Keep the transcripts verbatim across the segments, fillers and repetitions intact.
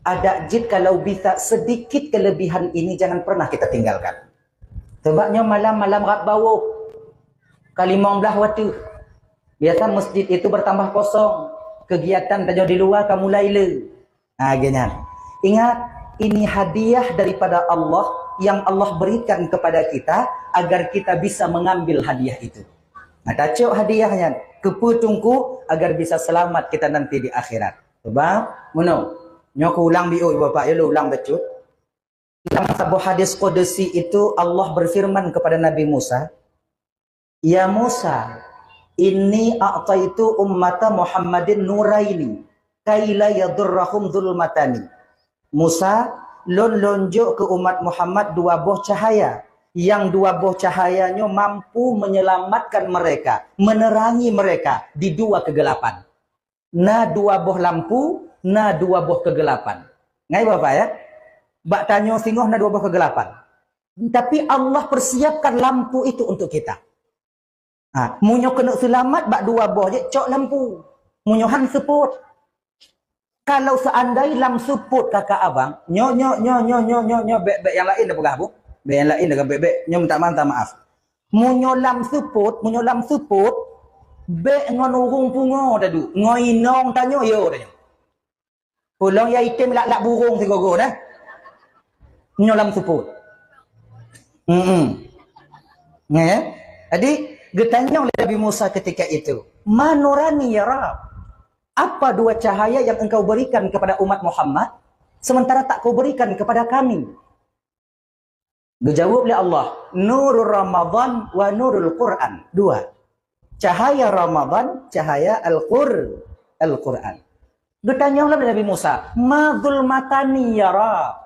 Adak jeuet kalau bisa sedikit kelebihan ini jangan pernah kita tinggalkan. Sebab nyoe malam-malam rab bawoh. Ka limong blaih watèe. Biasa masjid itu bertambah kosong. Kegiatan tanyoe di luwa ka mulai le. Ha, geuh nyan. Ingat, ini hadiah daripada Allah yang Allah berikan kepada kita agar kita bisa mengambil hadiah itu. Nah, tacok hadiah nyan. Keupeue Teungku? Agar bisa selamat kita nanti di akhirat. Coba, meunoe. Nyoe kuulang biôh, Bapak, ya, ulang bacut. Dalam saboh hadis qudsi itu, Allah berfirman kepada Nabi Musa, "Ya Musa, inni a'taitu ummata Muhammadin nuraini, kaila yadurrahum zulmatani." Musa, lôn lôn jok keu umat Muhammad dua boh cahaya, yang dua boh cahaya nyoe mampu menyelamatkan mereka, menerangi mereka di dua kegelapan. Na dua boh lampu, na dua boh kegelapan. Ngai Bapak ya? Bak tanyoe singoh na dua boh kegelapan. Tapi Allah persiapkan lampu itu untuk kita. Ha, meunyoe keuneuk seulamat bak dua boh jih, cok lampu. Meunyoe han seupôt. Kalau seandai lam seupôt kakak abang, nyo, nyo, nyo, nyo, nyo, nyo, nyo, bèk, bèk nyang laén dah peugah, Bu. Bèk nyang laén dah, bèk, bèk. Nyo minta maaf, minta maaf. Meunyoe lam seupôt, meunyoe lam seupôt, bèk ngon ureueng pungo taduek, ngon inong tanyoe, yo tanyoe. Ulôn ya item lak-lak burung sigogo dah. Nyoe lam seupôt. Hmm. Nge? Jadi, geutanyong lé Nabi Musa ketika itu, "Ma nurani ya Rabb? Apa dua cahaya yang engkau berikan kepada umat Muhammad, sementara tak kau berikan kepada kami?" Geujaweueb lé Allah, "Nurur Ramadan wa nurul Quran." Dua. Cahaya Ramadan, cahaya Al-Qur-, Al-Quran. Geutanyong lom lé Nabi Musa, "Ma zulmatani ya Rabb?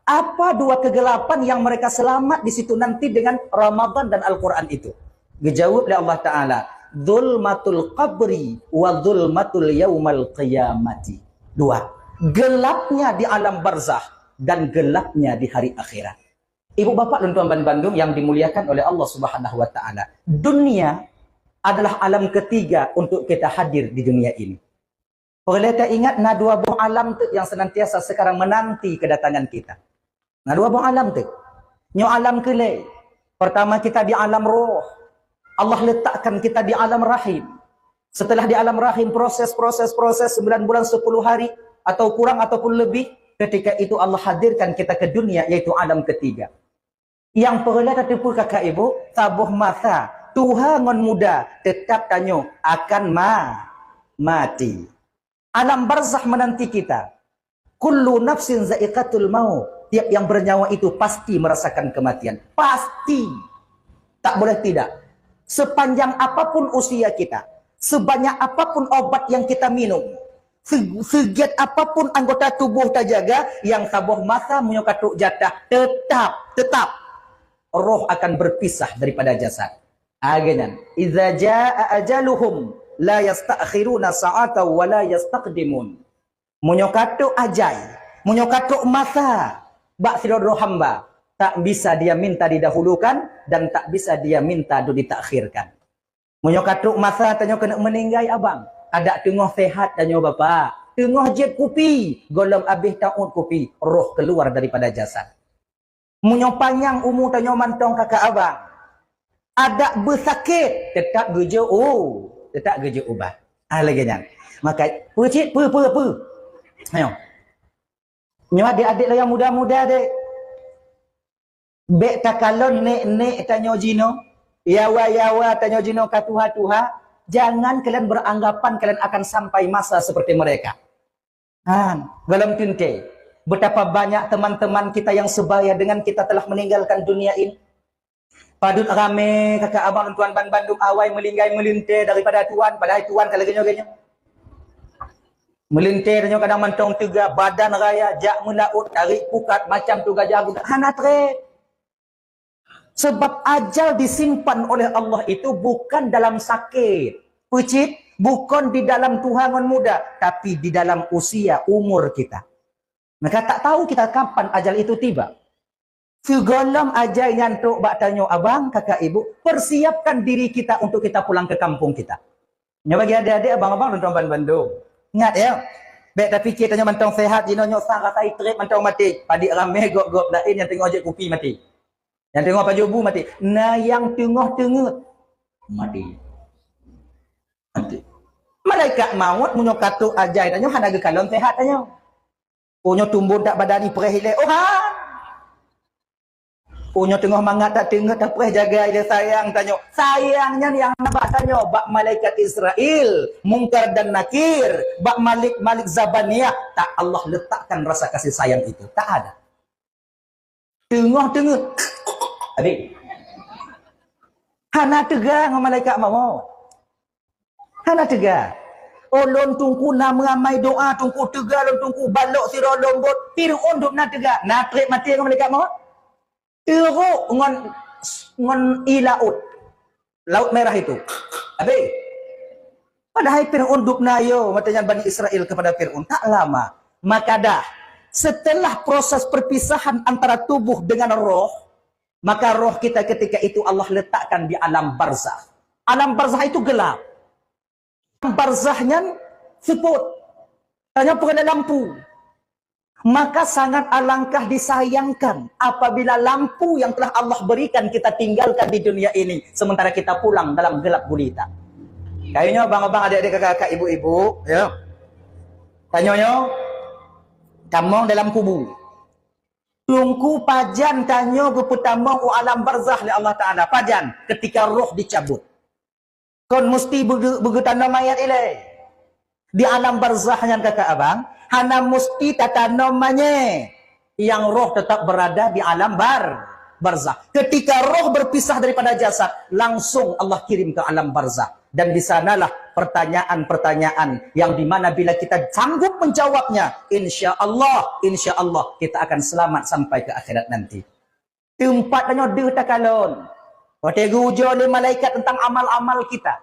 Apa dua kegelapan yang mereka selamat di situ nanti dengan Ramadan dan Al-Quran itu?" Geujaweueb lé Allah Ta'ala, "Zulmatul qabri wa zulmatul yaumal qiyamati." Dua. Gelapnya di alam barzakh dan gelapnya di hari akhirat. Ibu bapak lôn tuan bandum yang dimuliakan oleh Allah Subhanahu wa Ta'ala. Dunia adalah alam ketiga untuk kita hadir di dunia ini. Peureulée taingat na dua boh alam teuk yang senantiasa sekarang menanti kedatangan kita. Na dua boh alam teuk. Nyoe alam keulhée. Pertama kita di alam roh. Allah letakkan kita di alam rahim. Setelah di alam rahim, proses, proses, proses sembilan bulan sepuluh hari atau kurang ataupun lebih, ketika itu Allah hadirkan kita ke dunia, yaitu alam ketiga. Nyang peureulée tateupeue kakak ibu, saboh masa tuha ngon muda tetap tanyoe akan ma-, mati. Alam barzakh menanti kita. Kullu nafsin za'iqatul maut. Tiap yang bernyawa itu pasti merasakan kematian. Pasti. Tak boleh tidak. Sepanjang apapun usia kita, sebanyak apapun obat yang kita minum, se-, segiat apapun anggota tubuh tajaga, nyang saboh masa meunyoe ka trok jatah, tetap, tetap roh akan berpisah daripada jasad. Lagée nyan, "Idza jaa ajaluhum la yasta'khiruna sa'atan wa la yastaqdimun." Meunyoe ka trok ajai, meunyoe ka trok masa bak sidroe-droe hamba, tak bisa dia minta didahulukan dan tak bisa dia minta ditakhirkan. Meunyoe ka trok masa tanyoe keuneuk meuninggai abang, adak teungoh sehat tanyoe bapak, teungoh jieb kupi, gohlom abéh taôt kupi, roh keluar daripada jasad. Meunyoe panyang umu tanyoe mantong kakak abang, adak beusakét, tetap geujok u-, tetap geujok ubat. Ah, lagée nyan. Maka, peue cit, peue, peue, peue. Ayo. Nyoe adék-adék lôn nyang muda-muda deh. Bék takalon nék-nék tanyoe jinoe, yawa-yawa tanyoe jinoe ka tuha-tuha, jangan kalian beranggapan kalian akan sampai masa seperti mereka. Han, gohlom teuntée, betapa banyak teman-teman kita yang sebaya dengan kita telah meninggalkan dunia ini. Padub ramé kakak abang lôn tuan ban bandum awai meulinggai meulintée daripada tuan, padahai tuan ka lagée nyoe, lagée nyoe. Meulintée tanyoe kadang mantong teuga, badan raya, jak meulaôt, tarék pukat, macam tu gajah guna, hana treb. Sebab ajal disimpan oleh Allah itu bukan dalam sakét, peue cit, bukan di dalam tuha ngon muda, tapi di dalam usia, umur kita. Maka tak tahu kita kapan ajal itu tiba. Sigohlom ajai nyan trok bak tanyoe abang, kakak, ibu, persiapkan diri kita untuk kita pulang ke kampung kita. Nyoe bagi adék-adék, abang-abang, lôn tuan ban bandum. Ingat ya, Bèk tapike tanyoe mantong sehat, jinoe nyoe sang rasa trép mantong maté. Padit ramé gop-gop laén nyang teungoh jép kupi maté. Nyang teungoh pajoh bu maté. Na nyang teungoh teungeut maté. Maté. Malaikat maut meunyoe ka trôk ajai tanyoe hana geukalon sehat tanyoe. Oh nyoe tumbon that badan ipreh ilèe. Oh ha. Oh nyoe teungoh mangat that teungeut tapreh jaga ilèe sayang tanyoe. Sayang nyan nyang na bak tanyoe, bak malaikat Israel, Mungkar dan Nakir, bak malik-malik Zabaniyah. Tak Allah letakkan rasa kasih sayang itu. Tak ada. Teungoh teungeut. Habis. Hana teuga ngon malaikat maut. Hana teuga. Oh lôn Teungku na meuamai doa, Teungku teuga lôn Teungku balok sidroe lôn bot. Fir'aun dum na teuga. Na trép maté ngon malaikat maut. Teurok ngon, ngon ie laôt. Laut Merah itu. Habis. Padahai Fir'aun dum na yo, mata nyan Bani Israel kepada Fir'aun. Tak lama. Maka dah, setelah proses perpisahan antara tubuh dengan roh, maka roh kita ketika itu Allah letakkan di alam barzakh. Alam barzakh itu gelap. Barzakh nyan seupôt. Tanyoe peureulée lampu. Maka sangat alangkah disayangkan apabila lampu yang telah Allah berikan kita tinggalkan di dunia ini, sementara kita pulang dalam gelap gulita. Kayaknya abang-abang, adik-adik, kakak-kakak, ibu-ibu, ya. Tanyoe nyoe tamong dalam kubu. Teungku, pajan tanyoe geupeutamong u alam barzakh lé Allah Taala? Pajan? Ketika roh dicabut. Kon musti beugeu-, beugeutanong mayat ilée. Di alam barzakh nyan, kakak abang, hana musti tatanom manyé. Nyang roh tetap berada di alam bar-, barzakh. Ketika roh berpisah daripada jasad, langsung Allah kirim ke alam barzakh. Dan di sanalah pertanyaan-pertanyaan yang di mana bila kita sanggup menjawabnya, insya Allah, insya Allah kita akan selamat sampai ke akhirat nanti. Teumpat tanyoe deuh takalon. Watée geuujoe lé malaikat tentang amal-amal kita.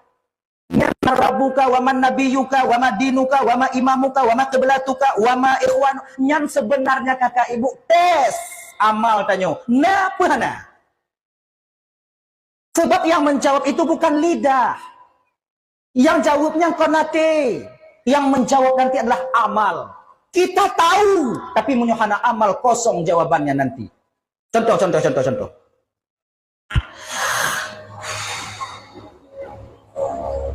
Nyan man rabbuka, wa man nabiyyuka, wa ma dinuka, wa ma imamuka, wa ma qiblatuka, wa ma ikhwan. Nyan sebenarnya, kakak ibu, tes amal tanyoe. Na peue hana? Sebab yang menjawab itu bukan lidah. Yang jawab nyan kon até. Yang menjawab nanti adalah amal. Kita tahu, tapi meunyoe hana amal, kosong jawabannya nanti. Contoh, contoh, contoh, contoh.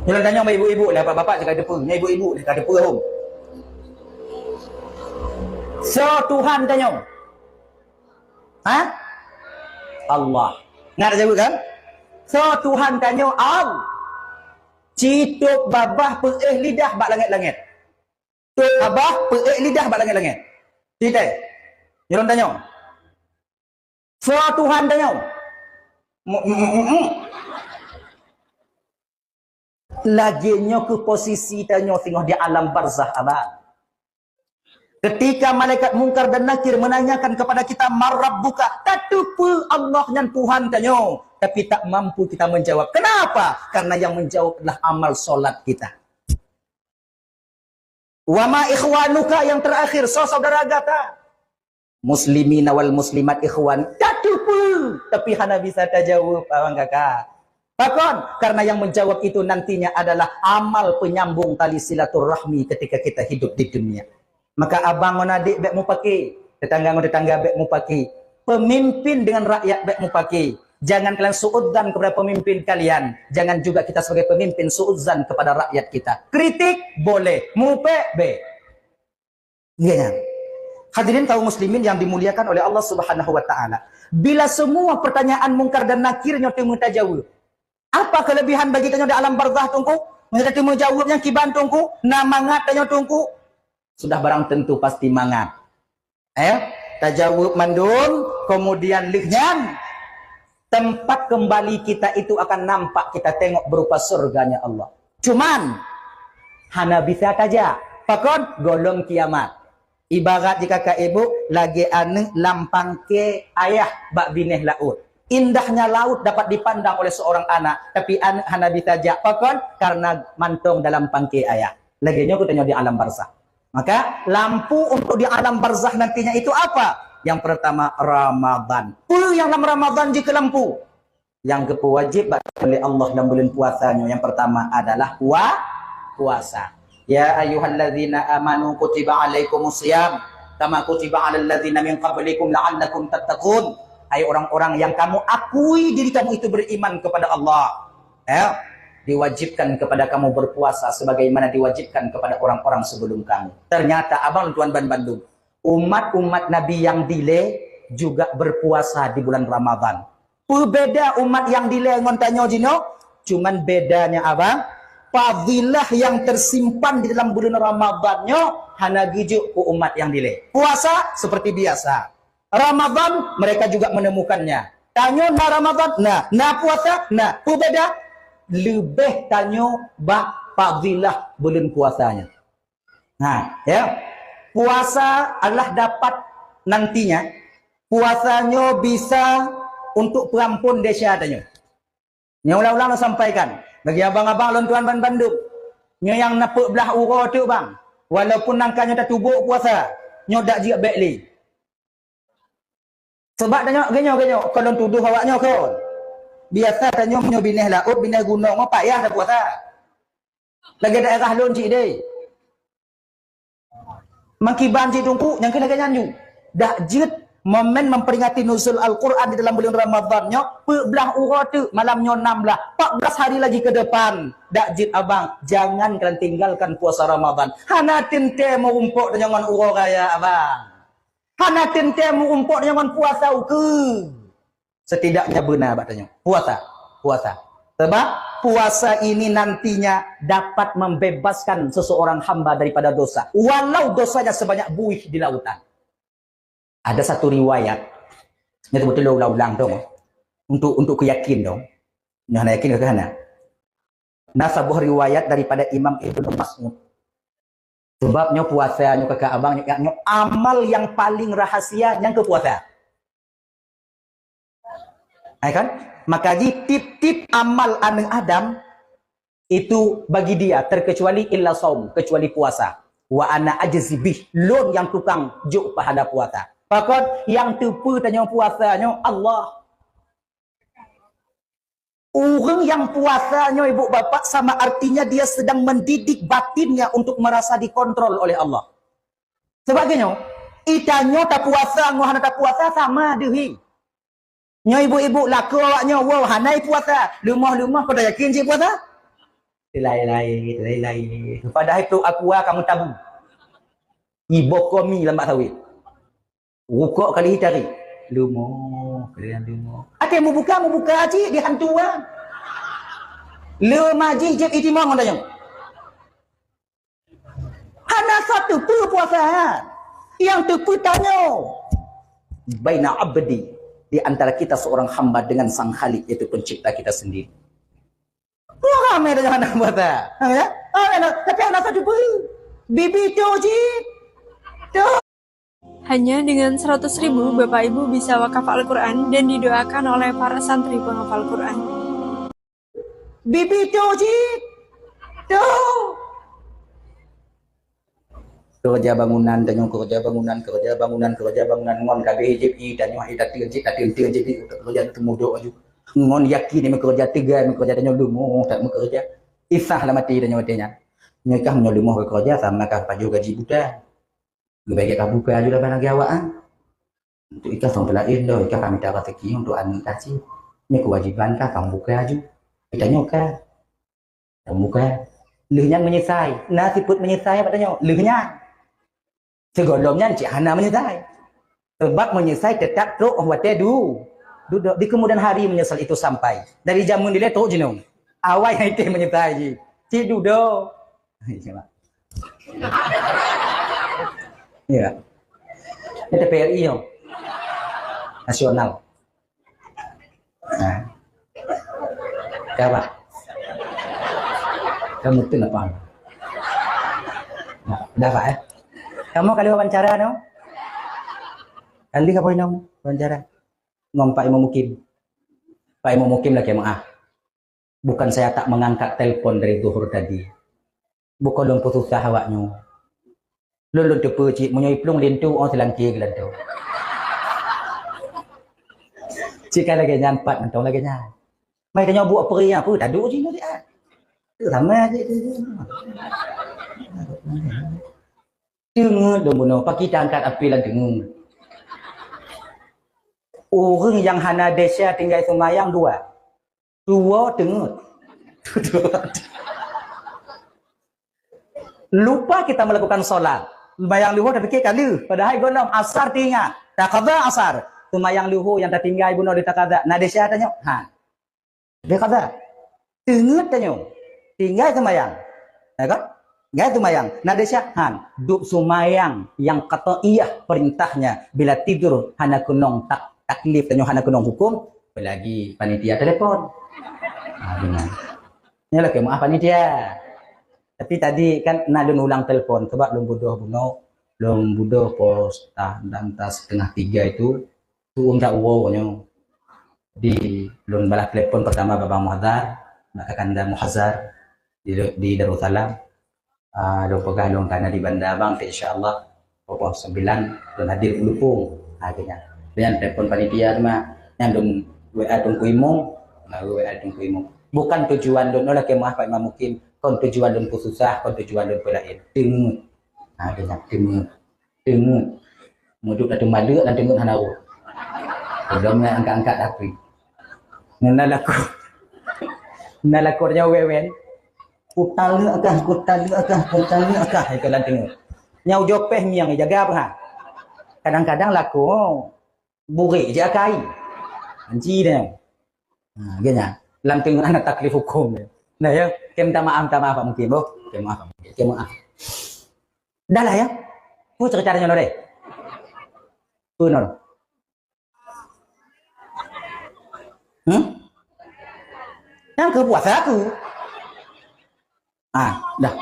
Nyoe lôn tanyong bak ibu-ibu lah, bapak-bapak cit ka teupeu. Nyoe ibu-ibu lah ka teupeu hom. Soe Tuhan tanyoe? Ha? Allah. Ngat jaweueb kan? Soe Tuhan tanyoe? Allah. Ci tôb babah peuéh lidah bak langét-langét. Tôb babah peuéh lidah bak langét-langét. Ci tée. Nyoe lôn tanyong. Soe Tuhan tanyoe? Mu-, mu-, mu-, mu-, mu-. Lagée nyoe keuh posisi tanyoe singoh di alam barzakh, abang. Ketika malaikat Mungkar dan Nakir menanyakan kepada kita, "Man rabbuka?" Tateupeue Allah nyan Tuhan tanyoe, tapi tak mampu kita menjawab. Kenapa? Karena yang menjawab adalah amal solat kita. "Wa ma ikhwanuka?" Yang terakhir, soe saudara gata? "Muslimina wal muslimat ikhwan." Tateupeue, tapi hana bisa tajaweueb, abang kakak. Pakon? Karena yang menjawab itu nantinya adalah amal penyambung tali silaturahmi ketika kita hidup di dunia. Maka abang ngon adék bék mupaki, tetangga ngon tetangga bék mupaki. Pemimpin dengan rakyat bék mupaki. Jangan kalian suudzan kepada pemimpin kalian. Jangan juga kita sebagai pemimpin suudzan kepada rakyat kita. Kritik boleh, mupék bék. Iya kan? Hadirin kaum muslimin yang dimuliakan oleh Allah Subhanahu wa taala. Bila semua pertanyaan Mungkar dan Nakir nyoe teuma tajaweueb, apa kelebihan bagi tanyoe di alam barzakh, Teungku? Meunyoe teuma jaweueb nyang kiban, Teungku, na mangat tanyoe, Teungku? Sudah barang tentu pasti mangat. Eh, tajaweueb mandum, kemudian lheueh nyan tempat kembali kita itu akan nampak, kita tengok berupa surganya Allah. Cuman hana bisa tajak. Pakon? Gohlom kiamat. Ibarat jih kakak ibu lagée aneuëk lam pangke ayah bak binéh laôt. Indahnya laut dapat dipandang oleh seorang anak, tapi aneuëk hana bisa jak. Pakon? Karena mantong dalam pangke ayah. Lagée nyoe geutanyoe di alam barzakh. Maka lampu untuk di alam barzakh nantinya itu apa? Yang pertama, Ramadan. Peue nyang lam Ramadan jih keu lampu? Nyang geupeuwajéb bak oleh Allah lam buleuen puasa nyoe, nyang pertama adalah pua-, puasa. "Ya ayyuhalladzina amanu kutiba alaikumus siyam kama kutiba alal ladzina min qablikum la'allakum tattaqun." Hai orang-orang yang kamu akui diri kamu itu beriman kepada Allah, ya, diwajibkan kepada kamu berpuasa sebagaimana diwajibkan kepada orang-orang sebelum kamu. Ternyata abang tuan ban bandum, umat-umat Nabi yang dilée juga berpuasa di bulan Ramadan. Peubeda umat nyang dilée ngon tanyoe jinoe, cuman bedanya abang, fadilah nyang tersimpan di dalam bulan Ramadan nyoe hana geujok keu umat nyang dilée. Puasa seperti biasa. Ramadan mereka juga menemukannya. Tanyoe na Ramadan, na, na puasa, na. Peubeda, leubeh tanyoe bak fadilah bulan puasa nyoe. Nah, ya. Puasa adalah dapat nantinya. Puasa nyoe bisa untuk peuampon desya tanyoe. Nyoe ulang-ulang lôn sampaikan bagi abang-abang lôn tuan ban bandum. Nyoe nyang neupeuet blah uroe teuk bang. Walaupun nangka nyoe tatubôk puasa, nyoe dak jeuet bék lé. Sabab tanyoe, geunyoe, geunyoe, kon lôn tudoh awak nyoe kon. Biasa tanyoe meunyoe binéh laôt, binéh gunong, payah tapuasa. Lagée daerah lôn cit deh. Mangkiban cit Teungku, nyang keuh lagée nyan ju. Dak jeuet momen memperingati nuzul Al-Quran di dalam bulan Ramadan nyoe, peuet blah uroe teuk, malam nyoe nam blah, empat belas hari lagi ke depan. Dak jeuet abang, jangan kalian tinggalkan puasa Ramadan. Hana teuntée meurumpok tanyoe ngon uroe raya abang. Hana teuntée meurumpok tanyoe ngon puasa ukeue. Setidaknya beuna bak tanyoe. Puasa. Puasa. Sebab puasa ini nantinya dapat membebaskan seseorang hamba daripada dosa. Walau dosanya sebanyak buih di lautan. Ada satu riwayat, nyoe beutôi lôn ulang-ulang dong. Untuk, untuk keuyakin dong. Nyoe hana yakin ke hana? Na saboh riwayat daripada Imam Ibnu Mas'ud. Sebab nyoe puasa nyoe kakak abang nyoe, nyoe amal yang paling rahasia nyang keu puasa. Hai kan? Maka jih tiep-tiep amal aneuk Adam itu bagi dia terkecuali illa saum, kecuali puasa. Wa ana ajzi bih, lôn nyang tukang jok pahala puasa. Pakon nyang teupeu tanyoe puasa nyoe Allah. Ureuëng nyang puasa nyoe ibu bapak sama artinya dia sedang mendidik batinnya untuk merasa dikontrol oleh Allah. Sebab geuh nyoe, itanyoe tapuasa ngon hana tapuasa sama deuhi. Nyoe ibu-ibu lakoe awak nyoe, wow, hana puasa. Leumoh-leumoh pada yakin cit puasa? Lai-lai, lai-lai. Padahai tu aqua kamu tabu. Iboh komi lam bak sawit. Rukok kali tarik. Leumoh, kalian leumoh. Até mubuka, mubuka cit di hantu ah. Leumaji jeb itimang ngon tanyoe. Hana satu peupuasa. Yang teupeu tanyoe. Baina abdi, di antara kita seorang hamba dengan Sang Khalik, yaitu pencipta kita sendiri. Nyoe ramé dah hana puasa. Ha, ya? Ha, ya, tapi hana satu peuh. Bibi tu cit. Tu. Hanya dengan seratus ribu, Bapak Ibu bisa wakaf Al-Quran dan didoakan oleh para santri penghafal Quran. Bibi tu cit. Tu. Keureuja bangunan, tanyoe keureuja bangunan, keureuja bangunan, keureuja bangunan, ngon ka abéh jép ié tanyoe, ié tateun cit, tateun-teun cit, keureuja teumudok laju. Ngon yakin meukeureuja teuga, meukeureuja tanyoe leumoh that meukeureuja. Isah lam até tanyoe watée nyan. Nyoe kah meunyoe leumoh keureuja, sama kah pajoh gaji buta. Leubeh gét kah buka aju lam lagée awak, ah. Untuk ikah song teulaén doh, ikah ka mita raseuki untuk aneuk kah cit. Nyoe keuwajiban kah, ka mubuka aju. Geutanyoe kah? Ka mubuka. Lheueh nyan meunyeusai. Na sifeuet meunyeusai bak tanyoe. Lheueh nyan. Sigohlom nyan cit hana meunyeusai. Sebab meunyeusai teutap trok watée du-, dudoe. Di kemudian hari menyesal itu sampai. Dari jameun dilée trok jinoe. Awai hai teh meunyeusai jih. Cit dudoe. Ya. Ini T P R I yo. Nasional. Nah. Ka, Pak? Kamu tu apa? Nah, dah, Pak, eh? Kamu kali wawancara, no? Kali apa, no? Wawancara. Ngom Pak Imam Mukim. Pak Imam Mukim lah, kamu, ah. Bukan saya tak mengangkat telepon dari zuhur tadi. Bukon lôn peususah awak nyoe. Lôn, lôn teupeu cit, meunyoe iplueng linto, oh, seulangké geulanto. Cit ka lagée nyan, pat mantong lagée nyan. Mai tanyoe buet peue nyang peue, taduek jih ngon siat. Tu sama je tu. Teungeut dong bunoe, pakita angkat api lam teungeut. Ureuëng nyang hana desya tinggai seumayang dua. Dua teungeut. Lupa kita melakukan solat. Seumayang luhur tapikir ka lheueh. Padahai gohlom asar teuingat. Takada asar. Seumayang luhur nyang tatinggai bunoe di takada. Na desya tanyoe? Ha. Dia kata, teungeut tanyoe, tinggai seumayang. Ya kan? Tinggai seumayang. Na desya? Han. Duek seumayang nyang qat'iyah perintahnya. Bila tidur, hana keunong tak, taklif tanyoe, hana keunong hukum. Apalagi panitia telepon. Ha, benar. Nyoe lakée meuah panitia. Tapi tadi kan na lôn ulang telepon sebab lôn beudôh bunoe, lôn beudôh pos tah dan tah setengah tiga itu. Tu'um dak uroe nyoe. Di lôn balas telepon pertama bak Bang Muhazar, bak Kakanda Muhazar di, di Darussalam. Ah, lôn peugah lôn kana di Banda Abang, insya Allah pukul sembilan lôn hadir u Lupung. Ha, geuhnyan. Dan telepon panitia teuma, nyan lôn W A Teungku Imum, baru W A Teungku Imum. Bukan tujuan lôn, oh, lakée meuah Pak Imam Mukim, kon tujuan lôn peususah, kon tujuan lôn peulaén. Teungeut. Ha, geuhnyan, teungeut. Teungeut. Meuduek lam teumaleuk dan teungeut hana rôh. Lom na angkat-angkat api. Ngon na lakoe. Na lakoe nyoe wewen. Kutaleuek kah, kutaleuek kah, kutaleuek kah, hai keu lam teungeut. Nyang ujoe péh miang jaga peue ha. Kadang-kadang lakoe burek je akai. Anci dia. Ha, geuhnyan. Lam teungeut hana taklif hukum dia. Nah ya, kem minta maaf, minta maaf Pak Mukim, boh. Kem maaf, Pak Mukim. Kem maaf. Dah lah ya. Peue cerita nyoe deh? Peue nyoe? Hmm? Nyang keu puasa aku. Ah, dah.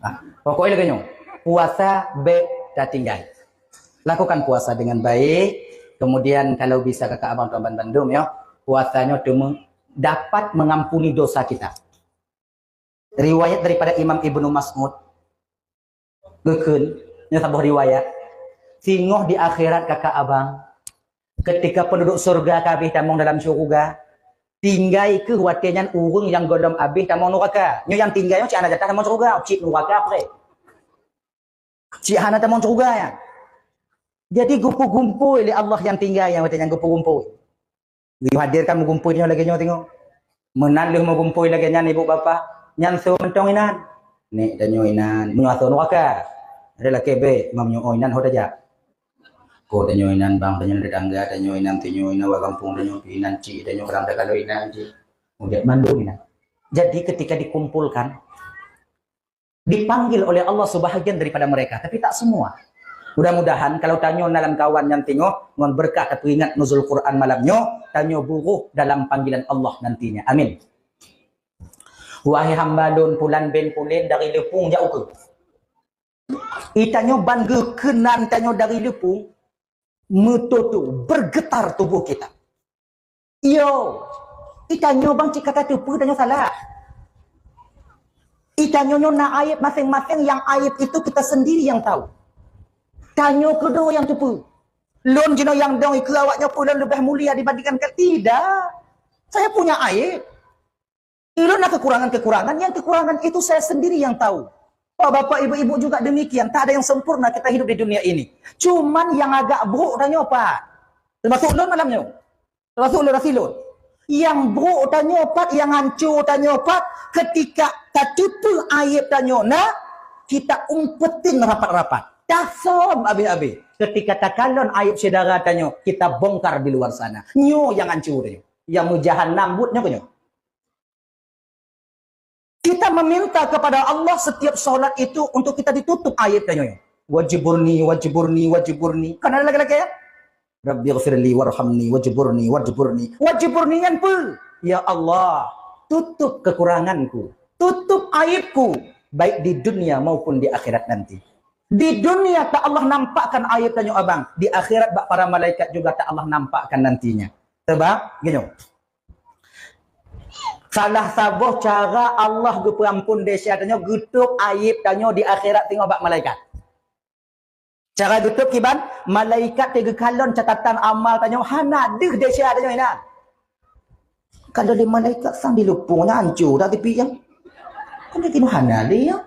Ah, pokoknya lagée nyoe. Puasa bék tatinggai. Lakukan puasa dengan baik. Kemudian kalau bisa kakak abang tuan bandum ya, puasanya cuma dapat mengampuni dosa kita. Riwayat daripada Imam Ibnu Mas'ud. Geukheun, nyoe saboh riwayat. Singoh di akhirat kakak abang, ketika penduduk surga ka habéh tamong dalam syeuruga, tinggai keuh watée nyan ureuëng nyang gohlom habéh tamong nuraka. Nyoe nyang tinggai nyoe cit hana jatah tamong syeuruga, cit nuraka preh. Cit hana tamong syeuruga nyan. Jadi geupeugumpôi lé Allah nyang tinggai nyang watée nyan geupeugumpôi. Geuyue hadir kan meugumpôi nyoe lagée nyoe teungoh. Meunan lheueh meugumpôi lagée nyan ibu bapak, nyan soe mantong inan. Nek tanyoe inan, meunyoe asoe nuraka. Ada lakée bék, meunyoe oh inan ho tajak. Ko tanyoe inan bang, tanyoe tetangga, tanyoe inan, tanyoe inan wak gampông, tanyoe pi inan cik, tanyoe kadang tagalo inan cik. Mujak mandum inan. Jadi ketika dikumpulkan, dipanggil oleh Allah sebahagian daripada mereka, tapi tak semua. Mudah-mudahan kalau tanyoe na lam kawan nyang teungoh ngon berkah tapeuingat nuzul Quran malam nyoe, tanyoe buroh dalam panggilan Allah nantinya. Amin. Wahai hamba lôn pulan bin pulen dari Leupung jak ukeue. Itanyoe ban geukeunan tanyoe dari Leupung, meutoto bergetar tubuh kita. Iyo, itanyoe bang cit ka tateupeue tanyoe salah. Itanyoe nyoe na aib masing-masing, yang aib itu kita sendiri yang tahu. Tanyoe keudroe nyang teupeue. Lôn jinoe nyang dong ikeue awak nyoe peue lôn leubeh mulia dibandingkan ka-, tidak. Saya punya aib. Ulôn na kekurangan-kekurangan, yang kekurangan itu saya sendiri yang tahu. Bapak-bapak, ibu-ibu juga demikian, tak ada yang sempurna kita hidup di dunia ini. Cuman yang agak buruk tanyoe pat. Termasuk ulôn malam nyoe. Termasuk ulôn rasa ulôn. Yang buruk tanyoe pat, yang hancur tanyoe pat, ketika tateupeue aib tanyoe na, kita umpetin rapat-rapat. Tasom abéh-abéh. Ketika takalon aib syedara tanyoe, kita bongkar di luar sana. Nyoe yang hancur tanyoe. Yang meujahanam buet nyoe keuh nyoe. Kita meminta kepada Allah setiap salat itu untuk kita ditutup aib tanyoe. Wajburni, wajburni, wajburni. Kan ada lagi-lagi ya? Rabbighfirli warhamni wajburni, wajburni. Wajburni nyan peue? Ya Allah, tutup kekuranganku, tutup aibku, baik di dunia maupun di akhirat nanti. Di dunia tak Allah nampakkan aib tanyoe abang, di akhirat bak para malaikat juga tak Allah nampakkan nantinya. Sebab gini, salah saboh cara Allah geupeuampun desya tanyoe, geutôb aib tanyoe di akhirat singoh bak malaikat. Cara geutôb kiban, malaikat teu geukalon catatan amal tanyoe hana deuh desya tanyoe inan. Kalau lé malaikat sang di Leupung nyan hancô dah tipi nyan. Kan dia kena hana lé ya.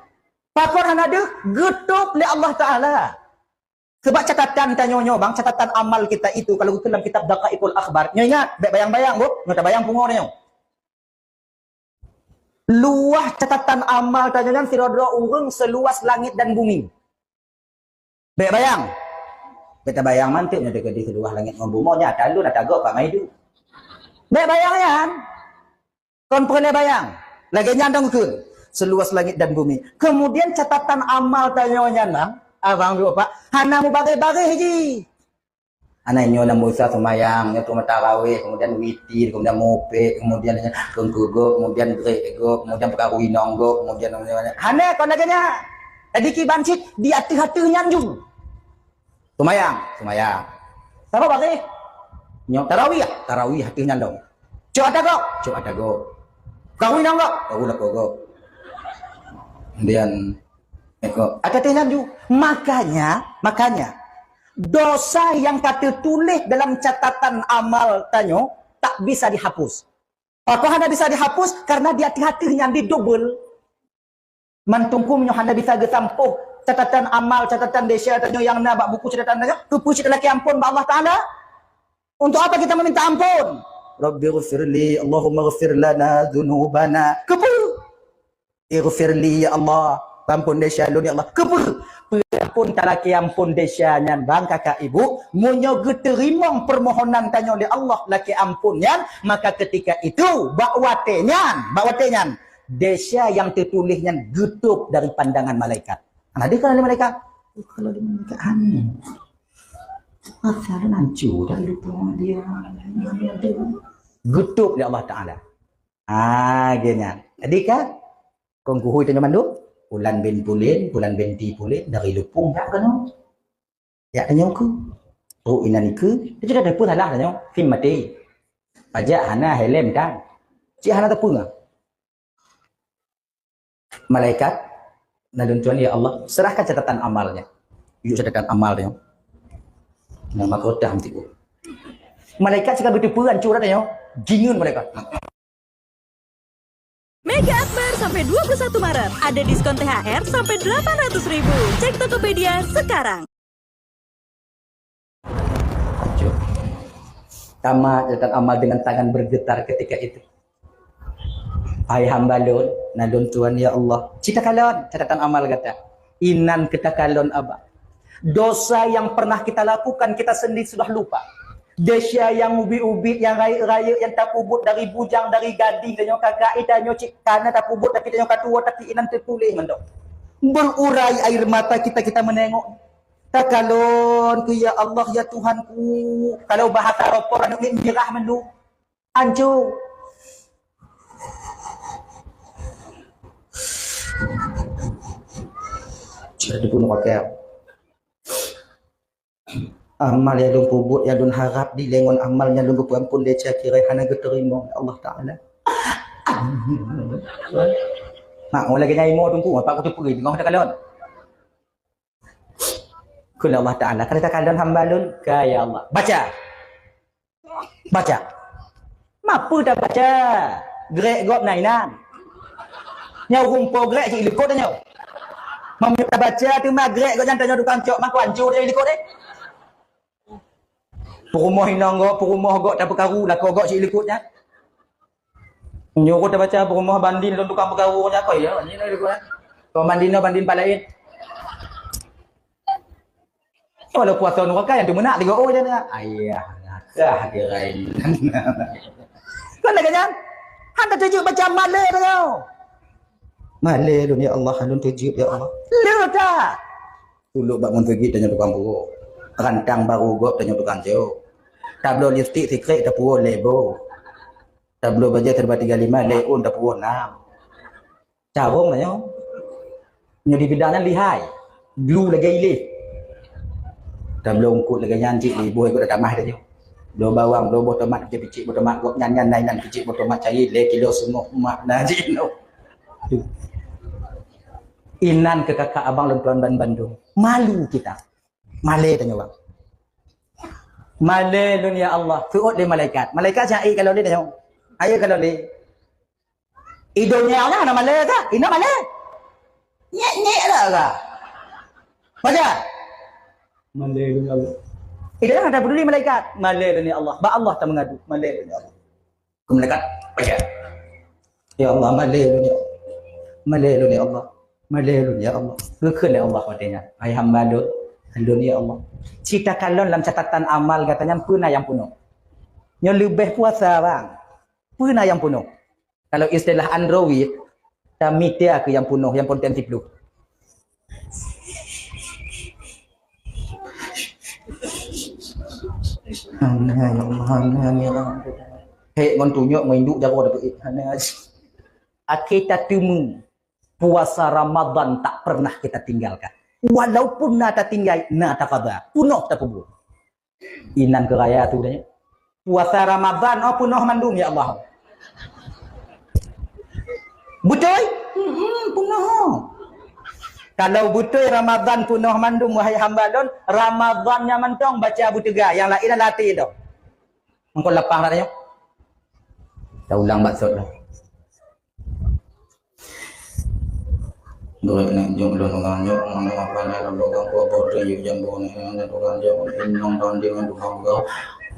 Pakon hana deuh? Geutôb lé Allah Taala. Sebab catatan tanyoe nyoe, bang, catatan amal kita itu, kalau geukeue lam kitab Daqaiqul Akhbar, nyoe ingat, bèk bayang-bayang, Bu, nyoe tabayang pungo nyoe. Luwah catatan amal tanyoe nyan sidroe-droe ureueng seluas langit dan bumi. Bèk bayang. Bèk tabayang mantong nyoe teukeudi seluas langit ngon bumoe nyan, ata lôn ata gob ka meuidu. Bèk bayang nyan. Kon peureulèe bayang. Lagèe nyan dong keu seluas langit dan bumi. Kemudian catatan amal tanyoe nyan, bang, abang, bu, pak, hana mubareh-bareh jih. Hana nyoe lam busa seumayang, nyoe teuma tarawih, kemudian witir, kemudian mupek, kemudian keungkeu gob, kemudian grek gob, kemudian peukaru inong gob, kemudian hana kon lagèe nyan. Jadi kiban cit di ateueh-ateueh nyan ju. Seumayang, seumayang. Saboh bareh. Nyoe tarawih, tarawih ateueh nyan dong. Cok ata gob, cok ata gob. Peukaru inong gob, peukaru lakoe gob. Kemudian Eko, ata teuh laju. Makanya, makanya, dosa yang ka teutuléh dalam catatan amal tanyoe tak bisa dihapus. Pakon hana bisa dihapus? Karena di ateueh-ateueh nyan didubel. Mantong keuh nyoe hana bisa geusampôh catatan amal, catatan desya tanyoe nyang na bak buku catatan tanyoe, keupeue cit talakèe ampôn bak Allah Taala? Untuk apa kita meminta ampun? Rabbighfirli, Allahummaghfir lana dzunubana. Keupeue? Ighfirli, ya Allah, ampôn desya lôn, ya Allah. Keupeue? Peue ampôn talakèe ampôn desya nyan, bang, kakak, ibu, meunyoe geuteurimong peumohonan tanyoe lé Allah lakèe ampôn nyan, maka ketika itu, bak watèe nyan, bak watèe nyan, desya nyang teutuléh nyan geutôb dari pandangan malaikat. Hana deuh kan lé malaikat? Oh, kalau lé malaikat, aneh. Asal hancô dah lupa dia. Geutôb lé Allah Taala. Ah, geuh nyan. Jadi kan, kon keuhôi tanyoe mandum, pulan bin pulan, pulan binti pulan, dari lupông jak keunoe. Jak tanyoe keu. Oh, inan keu. Itu dah dapur salah tanyoe. Sim maté. Pajak hana helm tan. Cik hana teupeu. Malaikat, na lôn tuan, ya Allah, serahkan catatan amalnya. Yuk catatan amal dia. Nama kota tipu. Malaikat suka geuteupeue hancô dah tanyoe. Jingeun malaikat. Mega Akbar sampai dua puluh satu Maret. Ada diskon T H R sampai delapan ratus ribu. Cek Tokopedia sekarang. Tamat catatan amal dengan tangan bergetar ketika itu. Hai hamba lôn, na lôn tuan, ya Allah. Cit takalon catatan amal gata. Inan keu takalon, abang. Dosa yang pernah kita lakukan, kita sendiri sudah lupa. Desya nyang ubit-ubit, nyang rayeuk-rayeuk, nyang tapeubuet dari bujang, dari gading, tanyoe ka kaya, tanyoe cit kana tapeubuet, tapi tanyoe ka tuwo, tapi inan teutuléh mantong. Berurai air mata kita, kita menengok. Takalon keu, ya Allah, ya Tuhanku. Kalau bahasa rupok, aneuk miet mirah mandum. Hancô. Cit teupeu pakai. Amal nyang lôn peubuet, nyang lôn harab dilèe ngon amal nyang lôn geupeuampôn desya, kira hana geuteurimong lé Allah Taala. Mak, lagèe nyan imo teungku, apa kuteupeu deungon takalon. Kheun Allah Taala, ka takalon hamba lôn, ka, ya Allah. Baca. Baca. Mapeue tabaca? Grek gob na inan. Nyoe ureueng po grek cit ilikot nyoe. Meunyoe tabaca teuma grek gob nyan tanyoe tukang cok, mako hancô tanyoe ilikot deh. Peurumoh inong gob, peurumoh gob tapeukaru, lakoe gob cit ilikot nyan. Nyuruh tabaca peurumoh bandin lôn tukang peukaru nyan, apa ya? Ni lah ilikot nyan. Kau bandin no, bandin palain. Walau puasa nuraka nyang teumeunak tiga oh je na. Ayah, nakah kira ini. Kan lagèe nyan? Han tateujeuet baca malèe tu. Malèe lôn, ya Allah, lôn teujeuet, ya Allah. Le that. Tulok bak meuseujid tanyoe tukang peurumoh. Rantang baru gob tanyoe tukang cok. Tabloe lipstik sikrek tapeurumoh lebo. Tabloe bajèe serba tiga lima, leun tapeurumoh nam. Carông tanyoe. Nyoe di bidang nyan lihai. Glu lagèe ilèe. Tabloe eungkôt lagèe nyan cit, iboh ikôt tamah tanyoe. Bloe bawang, bloe boh tomat, picik boh tomat, gobnyan nyan, nyan, nyan, picik boh tomat, cayèe lhèe kilo seungoh mak na jinoe. Inan keu kakak abang lôn tuan ban bandum. Malu kita. Malèe tanyoe bang. Malèe lôn ya Allah. Seuôt lé malaikat. Malaikat siat kalon lé tanyoe. Ayo kalon lé. Di donya nyan hana malèe ka? Hana malèe. Nyek-nyek dah ka. Baca. Malée lôn ya Allah. Eh, jangan ada peduli malaikat. Malée lôn ya Allah. Bak Allah ta meungadu. Malée lôn ya Allah. Keu malaikat. Baca. Ya Allah, malée lôn ya Allah. Malée lôn ya Allah. Malée lôn ya Allah. Geukheun lé Allah watée nyan. Hai hamba lôn, lôn ya Allah. Cita kalon lam catatan amal gata nyan peue na nyang peunoh. Nyoe leubeh puasa bang. Peue na nyang peunoh. Kalau istilah Android, ta mitia keu nyang peunoh, nyang konten siploh. Hek ngon tunyok ngon induk jago dapet. Akhé tateumé puasa Ramadan tak pernah kita tinggalkan. Walaupun na tatinggai, na taqadha, peunoh tapeubuet. Inan keu raya tu dah. Puasa Ramadan oh peunoh mandum ya Allah. Beutôi? Hmm, peunoh. Kalau beutôi Ramadan peunoh mandum wahai hamba lôn, Ramadan nyan mantong baca beuteuga, nyang laén latih tu. Engkau lapang dah tanya. Dah ulang baksud dah. Dua nak jok lôn urang jok, mana apa nak lôn urang buat bodoh yuk jambo ni, nak urang jok inong dan dia dengan tukang gau.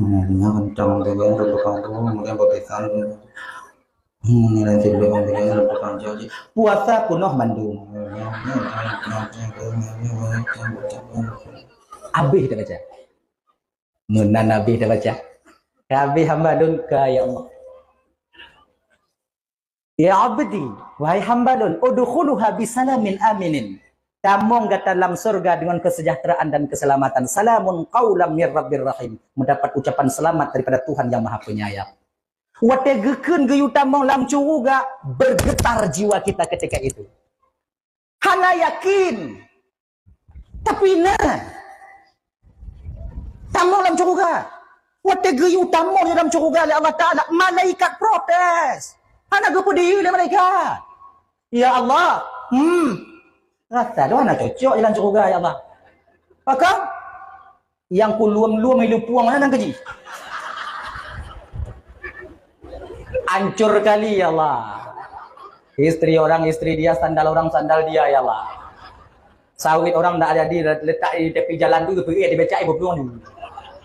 Mana kencang tu kan tukang tu, mungkin berpesan. Ini nanti belum mungkin tukang jok. Puasa peunoh mandum. Habis dah baca. Meunan habis dah baca. Habis hamba lôn ka ya Allah. Ya abdi, wahai hamba lôn, udkhuluha bisalamin aminin. Tamong gata lam surga dengan kesejahteraan dan keselamatan. Salamun qaulam mir rabbir rahim. Mendapat ucapan selamat daripada Tuhan yang Maha Penyayang. Watée geukheun geuyue tamong lam syeuruga, bergetar jiwa kita ketika itu. Hana yakin. Tapi na tamong lam syeuruga. Watée geuyue tamong lam syeuruga lé Allah Taala, malaikat protes. Hana geupeudiyeu lé malaikat. Ya Allah, hmm, rasa dah hana cocok jalan syeuruga ya Allah. Pakon? Yang ku luem-luem ilu puang mana nang keji. Ancur kali ya Allah. Istri orang istri dia, sandal orang sandal dia ya Allah. Sawit orang tak jadi letak di tepi jalan tu, pergi di becak ibu pelung.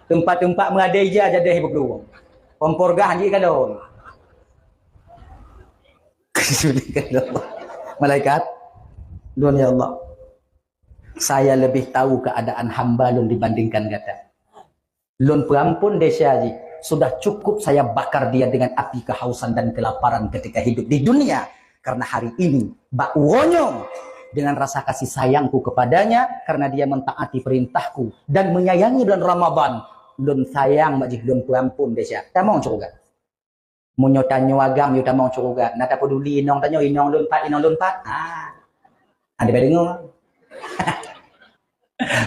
Tempat-tempat mengadai je jadi ibu pelung. Kompor gah ji kadon. Malaikat, dunia Allah. Saya lebih tahu keadaan hamba lôn dibandingkan gata. Lôn peuampun desya jih, sudah cukup saya bakar dia dengan api kehausan dan kelaparan ketika hidup di dunia. Karena hari ini, bak uroe nyoe, dengan rasa kasih sayangku kepadanya, karena dia mentaati perintahku dan menyayangi bulan Ramadan, lôn sayang bak jih, lôn peuampun desya. Tamong syeuruga. Meunyoe tanyoe agam yue tamong syeuruga, na tapeduli inong tanyoe, inong lôn pat, inong lôn pat. Ha. Ada bae deungoe.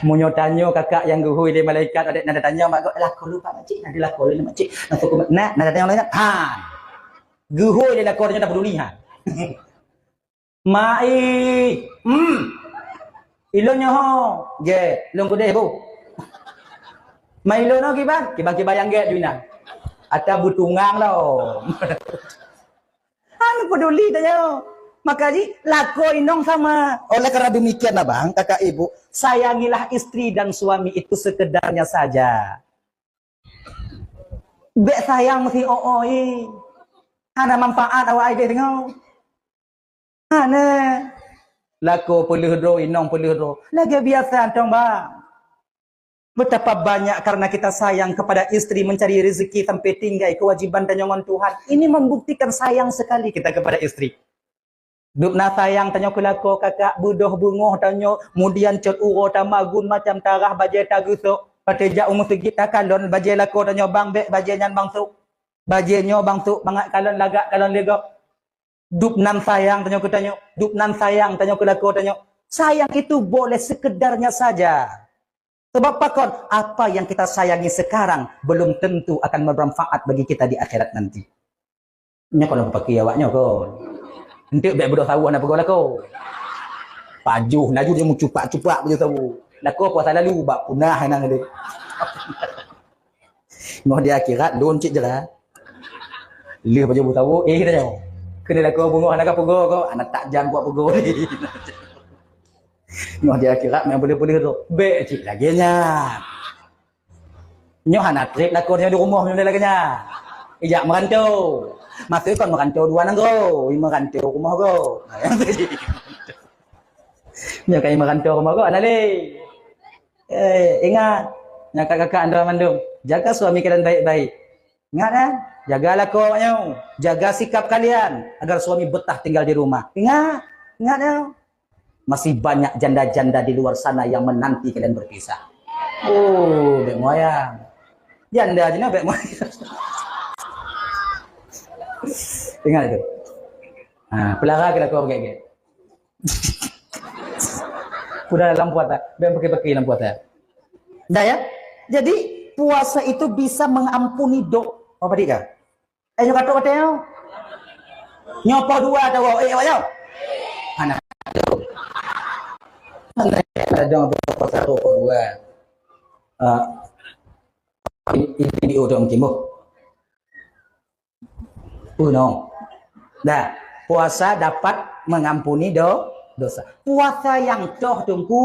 Meunyoe tanyoe kakak nyang geuhôi lé malaikat, adak na tanyoe mak, lakoe lôn pat makcik, na lakoe lôn makcik. Na suku na, na tanyoe lagak. Ha. Geuhôi lé lakoe tanyoe tapeduli ha. Mak i, hmm. Ilôn nyoe ho, gét, lôn keudeh bu. Mak ilôn nyoe kiban, kiban-kiban nyang gét ju inan. Ata beutungang lom. Hana peduli tanyoe. Maka ji lakoe inong sama. Oleh karena demikian abang, kakak ibu, sayangilah istri dan suami itu sekedarnya saja. Bék sayang meusi o-o i. Hana manfaat awak ideh deungoe. Hana. Lakoe peuleuh droe, inong peuleuh droe. Lagée biasa tong bang. Betapa banyak karena kita sayang kepada istri mencari rezeki sampai tinggai kewajiban tanyoe ngon Tuhan. Ini membuktikan sayang sekali kita kepada istri. Dubna sayang tanyoe keu lakoe kakak, beudoh beungoh tanyoe, mudian cot uroe tamagun macam tarah bajée tageusok. Watée jak u meuseujid takalon bajée lakoe tanyoe bang bék bajée nyan bang sôk. Bajée nyoe bang sôk mangat kalon lagak kalon ligok. Dubnan sayang tanyoe keu tanyoe, dubnan sayang tanyoe keu lakoe tanyoe. Sayang itu boleh sekedarnya saja. Sebab pakon, apa yang kita sayangi sekarang belum tentu akan bermanfaat bagi kita di akhirat nanti. Nyoe kalau pakai awak nyoe kon. Enteuk bék beudôh sawoe na peugah lakoe. Pajoh laju dia meucupak-cupak baju sawoe. Lakoe puasa lalu bak punah nang dia. Ngoh di akhirat lôn cit jera. Lheueh baju beusawoe, eh tanya. Kena lakoe beungoh anak peugah ko, anak tak jang kuat peugah. Nyoe di akhirat memang boleh-boleh tu. Bèk cit lagèe nyan. Nyoe hana trép lakoe nyoe di rumoh nyoe lagèe nyan. Ijak merantau. Maksud kon merantau dua nanggroe, merantau rumoh gob. Nyoe kai merantau rumoh gob, hana lé. Eh, ingat, nyan kakak-kakak anda mandum, jaga suami kalian baik-baik. Ingat, eh, jaga lakoe awak nyoe, jaga sikap kalian agar suami betah tinggal di rumah. Ingat, ingat, eh. Masih banyak janda-janda di luar sana yang menanti kalian berpisah. Oh, bèk moyang. Janda je na bèk moyang. Ingat itu. Ha, pelara kira kau gèt-gèt. Udah lam puasa, bèk pakai-pakai lam puasa. Dah ya? Jadi puasa itu bisa mengampuni do. Apa tadi kah? Eh, nyoe ka trok watèe nyoe. Nyoe poh dua tawoe, eh, awak nyoe. Hana. Hana ada yang berkuasa poh dua. Ah, ini, ini di ujung timur. Bunoe. Nah, puasa dapat mengampuni do-, dosa. Puasa nyang toh, Teungku.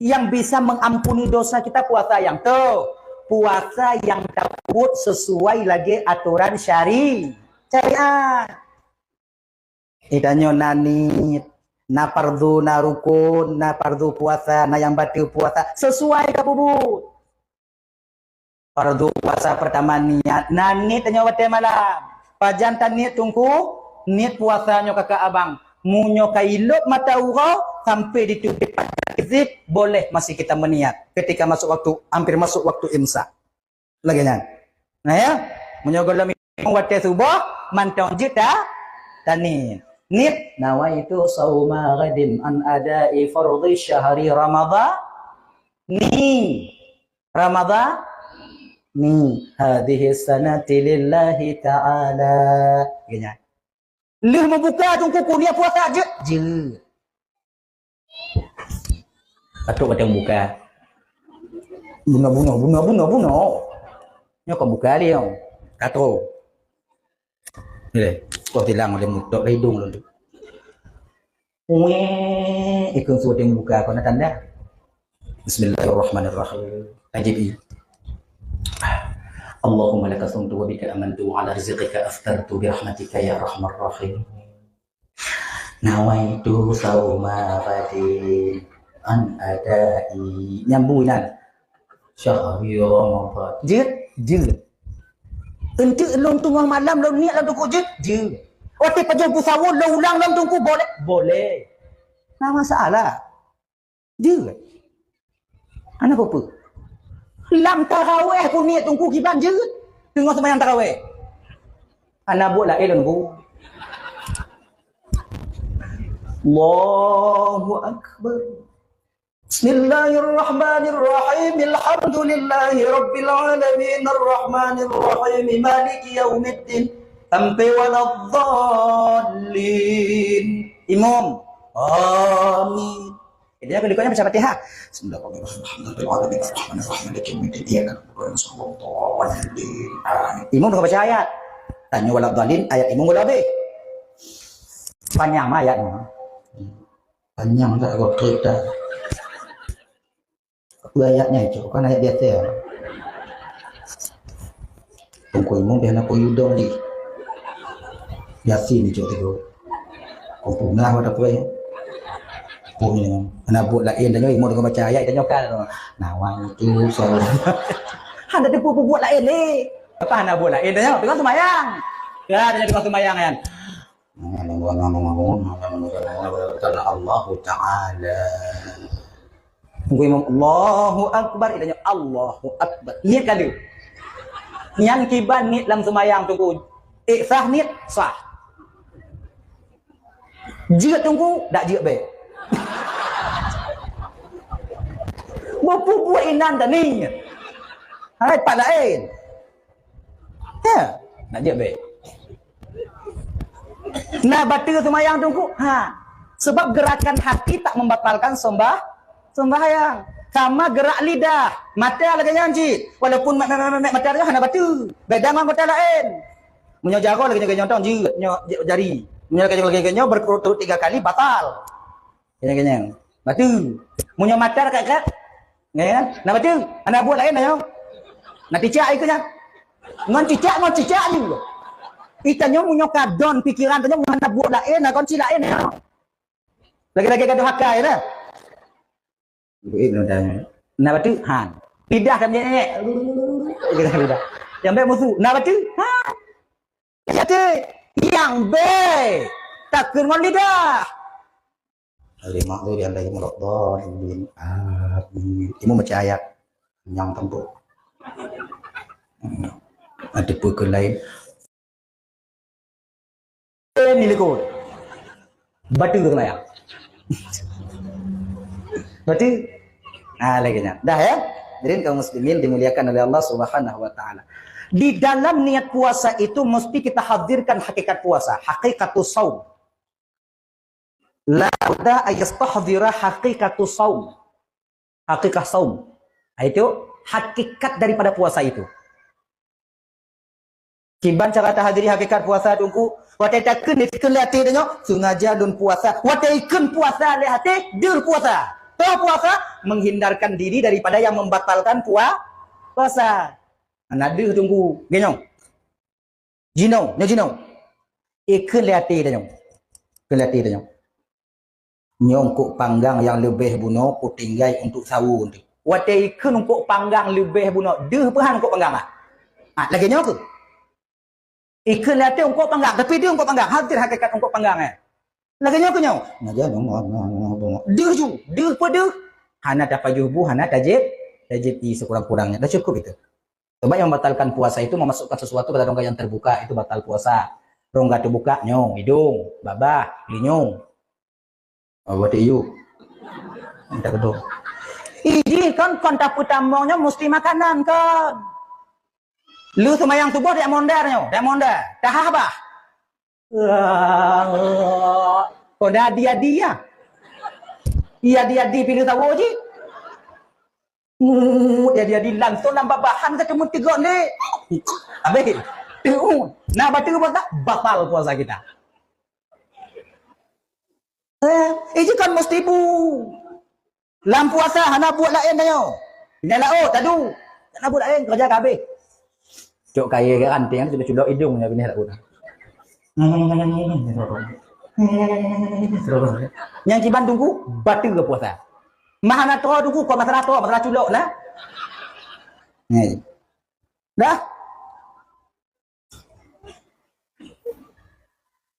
Yang bisa mengampuni dosa kita puasa nyang toh. Puasa nyang tapeubuet sesuai lagèe atoran syari-, syariat. Geutanyoe na niet, na fardu, na rukon, na fardu puasa, na nyang bateue puasa. Sesuai tapeubuet. Fardu puasa pertama niat. Na niet tanyoe watèe malam. Pajan taniet, Teungku? Niet puasa nyoe kakak abang. Meunyoe ka ilop mata uroe sampai diteubiet fajar, boleh masih kita meniat ketika masuk waktu, hampir masuk waktu imsak. Lagèe nyan. Nah ya, meunyoe gohlom watèe suboh, mantong jeuet ta-, taniet. Niet, nawaitu shauma ghadin an adai fardhi syahri Ramadhan. Ni. Ramadhan ni hadhihi sanati lillahi ta'ala. Geunya. Lheuh meubuka Teungku, keu niat puasa jeuet. Jeuet. Ka trok watèe meubuka. Bunoe, bunoe, bunoe, bunoe, bunoe. Nyoe ka buka lé nyoe. Ka trok. Ni lé, kok tilang lé mutok lé idong lôn. Weh, ikon sudah buka kau nak tanda. Bismillahirrahmanirrahim. Tajib i. Allahumma laka sumtu wa bika amantu wa ala rizqika aftartu bi rahmatika ya arhamar rahim. Nawaitu sauma ghadin an adai. Nyambung nan. Syahri Ramadan. Jeuet, jeuet. Enteuk lôn teungoh malam lôn niet lam teungku jeuet, jeuet. Watèe pajoh peusawoe lôn ulang lam teungku boleh, boleh. Na masalah. Jeuet. Hana peue-peue. Lam taraweh pun niet teungku kiban jeuet. Teungoh seumayang taraweh. Hana buet laén lôn bu. Allahu Akbar. Bismillahirrahmanirrahim. Alhamdulillahi rabbil alamin. Arrahmanirrahim. Maliki yaumiddin. Sampai waladdallin. Imum. Amin. Jadi aku dikotnya baca Fatihah. Bismillahirrahmanirrahim. Alhamdulillahirabbil alamin. Arrahmanirrahim. Maliki yaumiddin. Iyyaka na'budu wa iyyaka nasta'in. Ihdinas siratal mustaqim. Imum dah baca ayat. Tanya waladdallin, ayat imum udah habis. Panjang mah ayatnya. Panjang tak kau cerita. Apa ayatnya itu? Kan ayat biasa ya. Tungku imum dia nak kuyudong di. Yasin ni cok tu. Kau punah pada apa ya? Punah. Mana buat lain tanya imum dengan baca ayat tanya kan. Nawaitu saum. Hana ada buat-buat lain ni. Apa hana buat lain tanya? Tengah semayang. Ya, tanya tengah semayang kan. Karena Allahu Ta'ala. Tunggu imum, Allahu Akbar, itanya Allahu Akbar. Niet kali. Nyan kiban niet lam semayang tunggu. Eh, sah niet? Sah. Jeuet tunggu, dak jeuet be. Beupubuet inan tani. Hai, pat lain. Ya, nak jawab baik. Nah, bateue seumayang teungku. Ha. Sebab gerakan hati tak membatalkan sembah, sembahyang. Sama gerak lidah, mata lagèe nyan cit. Walaupun mek, mek, mek, mek, mata dia hana bateue. Beda ngon anggota lain. Meunyoe jaroe lagèe nyoe, nyoe tong jeuet, nyoe j-, jari. Meunyoe lagèe nyoe, lagèe nyoe berturut-turut tiga kali batal. Lagèe nyan. Bateue. Meunyoe mata rakat-rakat, ya kan? Na bateue. Hana buet laén nyoe. Na cicak ikeu nyan. Ngon cicak, ngon cicak ni. Itanyoe meunyoe kadon pikeran tanyoe hana buet laén, na kon ci laén nyoe. Lagi-lagi gadoh akai dah. Duit nyoe dah. Na bateue han. Lidah dah menyek. Lidah, lidah. Nyang bèk musu. Na bateue han. Jadi, nyang bèk takheun ngon lidah. Lima tu dia dari mulut tu. Amin. Imu baca ayat nyang tempo. Ada pukul lain. Ni likot. Bateue tu layang. Bateue. Ah, lagi nyan. Dah ya. Hadirin kaum muslimin dimuliakan oleh Allah Subhanahu wa taala. Di dalam niat puasa itu mesti kita hadirkan hakikat puasa, hakikatus saum. La budda ayastahdzira hakikatus saum. Hakikah saum. Itu hakikat daripada puasa itu. Kiban cara tahadiri hakikat puasa Teungku, watèe takheun dikheun lé até tanyoe, sengaja lôn puasa. Watèe ikheun puasa lé até, deuh puasa. Toh puasa, menghindarkan diri daripada yang membatalkan pua-, puasa. Hana deuh Teungku. Geunyoe. Jinoe, nyoe jinoe. Ikheun lé até tanyoe. Kheun lé até tanyoe. Nyoe eungkôt panggang nyang leubeh bunoe kutinggai untuk sawo teuh. Watèe ikheun eungkôt panggang leubeh bunoe, deuh peuhan eungkôt panggang ah. Ah, lagèe nyoe keuh. Ikheun lé até eungkôt panggang, tapi deuh eungkôt panggang, hadir hakikat eungkôt panggang eh. Lagèe nyoe keuh nyoe. Ngajar nyoe, nyoe, nyoe, nyoe, nyoe. Deuh ju, deuh peue deuh. Hana tapajoh bu, hana tajieb, tajieb ie sekurang-kurangnya. Dah cukup itu. Sebab yang membatalkan puasa itu memasukkan sesuatu ke dalam rongga yang terbuka, itu batal puasa. Rongga terbuka nyoe, idong, babah, linyong. Oh, berarti you. Minta kedua. Iji kan kon tapeutamong nyoe mesti makanan kan. Lu semayang subuh dek mondar nyoe, dek mondar. Tahah bah. Kon dah dia-dia. Iya dia di pilu tawo ji. Ngut, jadi, jadi langsung nambah bahan ke cuma tiga ni. Habis. Ngut. Nah, baca puasa, batal puasa kita. Eh, itu kan mesti bu. Lam puasa hana buat lain dah nyoe. Pindah laut tadu. Hana buat lain kerja ke habis. Cok kaya ke ranting tu culok idung nya pindah laut. Nyang kiban tunggu, bateue puasa. Mah hana tro tunggu, kok masalah tro, masalah culok lah. Ni. Dah.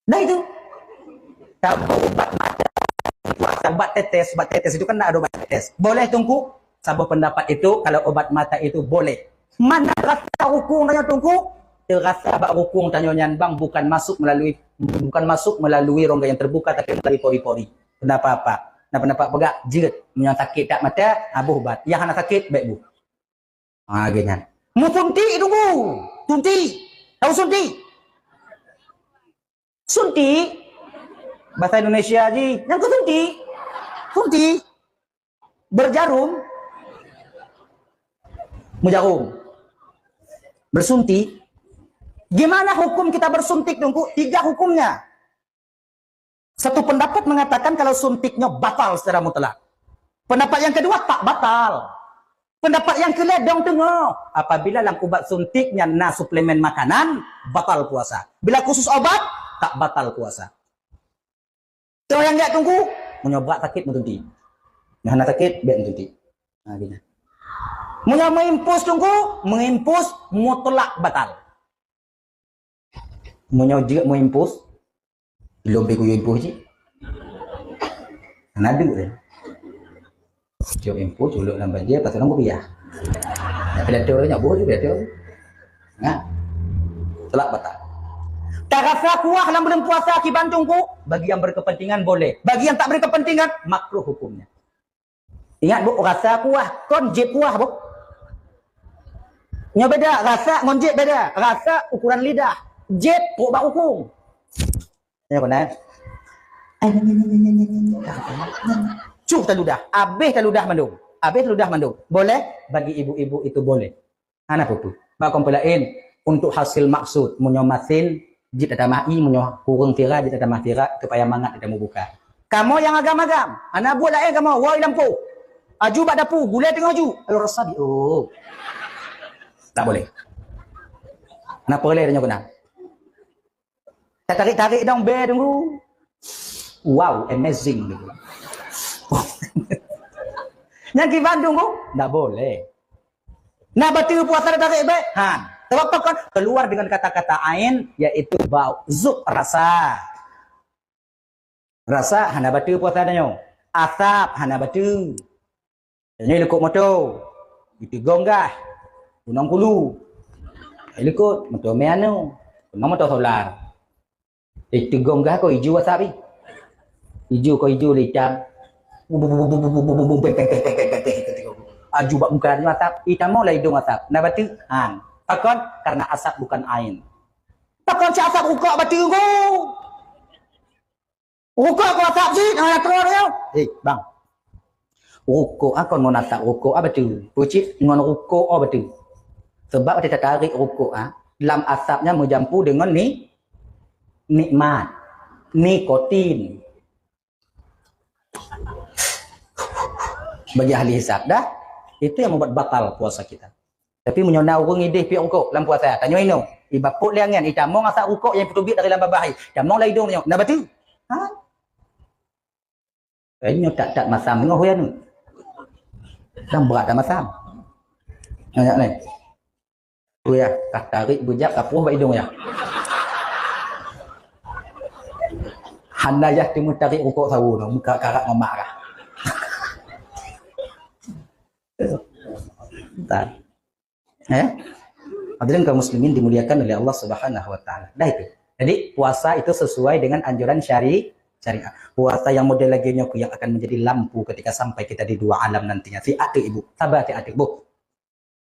Dah itu. Saboh ubat mata. Ubat tetes, ubat tetes itu kan ada ubat tetes. Boleh tunggu. Saboh pendapat itu, kalau ubat mata itu boleh. Mana rasa rukung tanyoe tunggu? Terasa bak rukung tanyoe nyan bang bukan masuk melalui, bukan masuk melalui rongga yang terbuka tapi melalui pori-pori. Pendapat apa? Nah, pendapat peugah jeuet. Nyang sakit tak mata, aboh ubat. Yang hana sakit, baik bu. Ha, lagèe nyan. Meusuntik tunggu. Suntik. Tahu suntik? Suntik. Bahasa Indonesia ji. Nyang keu suntik. Suntik. Berjarum. Meujarum. Bersuntik. Gimana hukum kita bersuntik, Teungku? Tiga hukumnya. Satu pendapat mengatakan kalau suntiknya batal secara mutlak. Pendapat yang kedua tak batal. Pendapat yang keulhèe dong teungoh, apabila lam ubat suntik nyan na suplemen makanan, batal puasa. Bila khusus obat, tak batal puasa. Toh nyang jak tunggu, meunyoe brat sakit meusuntik. Meunyoe hana sakit, bèk meusuntik. Ha, gitu. Meunyoe meuimpus tunggu, meuimpus mutlak batal. Meunyoe jeuet meuimpus, lôn pi kuyue impus cit. Hana duek lé. Jeuet impus, culok lam bajèe, pasoe lam kupiah. Tapi dah tu nyoe boh tu, dah tu. Nah. Telat batal. Tarasa kuah lam buleuen puasa kiban tunggu, bagi yang berkepentingan boleh. Bagi yang tak berkepentingan, makruh hukumnya. Ingat bu, rasa kuah, kon jieb kuah bu. Nyoe beda, rasa ngon jieb beda. Rasa ukuran lidah, jieb pok bak ukung. Ya, kon, eh? Cuh taludah, habis taludah mandum. Habis taludah mandum. Boleh? Bagi ibu-ibu itu boleh. Hana peue-peue. Bak kon peue laén, untuk hasil maksud, meunyoe masin, jeuet tatamah ie, meunyoe kureueng sira, jeuet tatamah sira, supaya mangat tamubuka. Kamoe nyang agam-agam, hana buet laén kamoe, woe lam poh. Aju bak dapu, gulée teungoh ju. Ayo rasa di, oh. Tak boleh. Hana peureulée tanyoe keunan. Tatarék-tarék dong bée teungku. Wow, amazing. Nyang kiban teungku, tak boleh. Nah, bateue puasa tatarék bée? Han. Sebab apa kan? Keluar dengan kata-kata ain, yaitu bau, zuk, rasa. Rasa hana bateue puasa tanyoe. Asap hana bateue. Tanyoe likot moto. Itigong gah. Gunong kulu. Likot moto mé anu. Gunong moto solar. Itigong gah ko iju asap ih. Iju ko iju le itam. Aju bak muka nyoe asap. Itam mo lah idong asap. Na bateue? Han. Pakon? Karena asap bukan ain. Pakon si asap rukok bateue ko? Rukok keu asap cit, hana troh nyoe. Eh, bang. Rukok ah kon ngon asap rukok ah bateue. Peue cit ngon rukok ah bateue. Sebab watée tatarék rukok ah, lam asapnya meujampu deungon ni, nikmat. Nikotin. Bagi ahli hisab dah, itu yang membuat batal puasa kita. Tapi meunyoe na ureuëng ideh piep rukok lam puasa, tanyoe inong, ibapot lé angén, itamong asap rukok nyang peuteubiet dari lam babah hai, tamong lam idong nyoe, na bateue? Ha? Tanyoe that-that masam nyoe huyan. Dan berat dah masam. Nyak ni. Tu ya, ka tarik bujak ka puh bak idong ya. Hana yah timu tarik rukok sawo tu, muka karak mamak kah. Entah. Eh? Hadirin kaum muslimin dimuliakan oleh Allah Subhanahu wa taala. Dah itu. Jadi puasa itu sesuai dengan anjuran syari syariat. Puasa yang model lagi nyoku yang akan menjadi lampu ketika sampai kita di dua alam nantinya. Fi ati ibu, sabar fi ati ibu.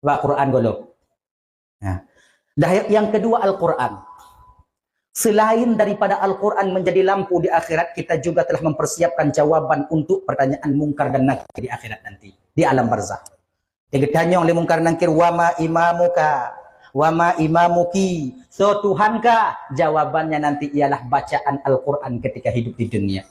Wa Quran golo. Nah. Dah yang kedua Al-Quran. Selain daripada Al-Quran menjadi lampu di akhirat, kita juga telah mempersiapkan jawaban untuk pertanyaan mungkar dan nakir di akhirat nanti, di alam barzakh. Yang ditanyong lé mungkar nakir, "Wa ma imamuka? Wa ma imamuki?" So Tuhan kah? Jawabannya nanti ialah bacaan Al-Quran ketika hidup di dunia.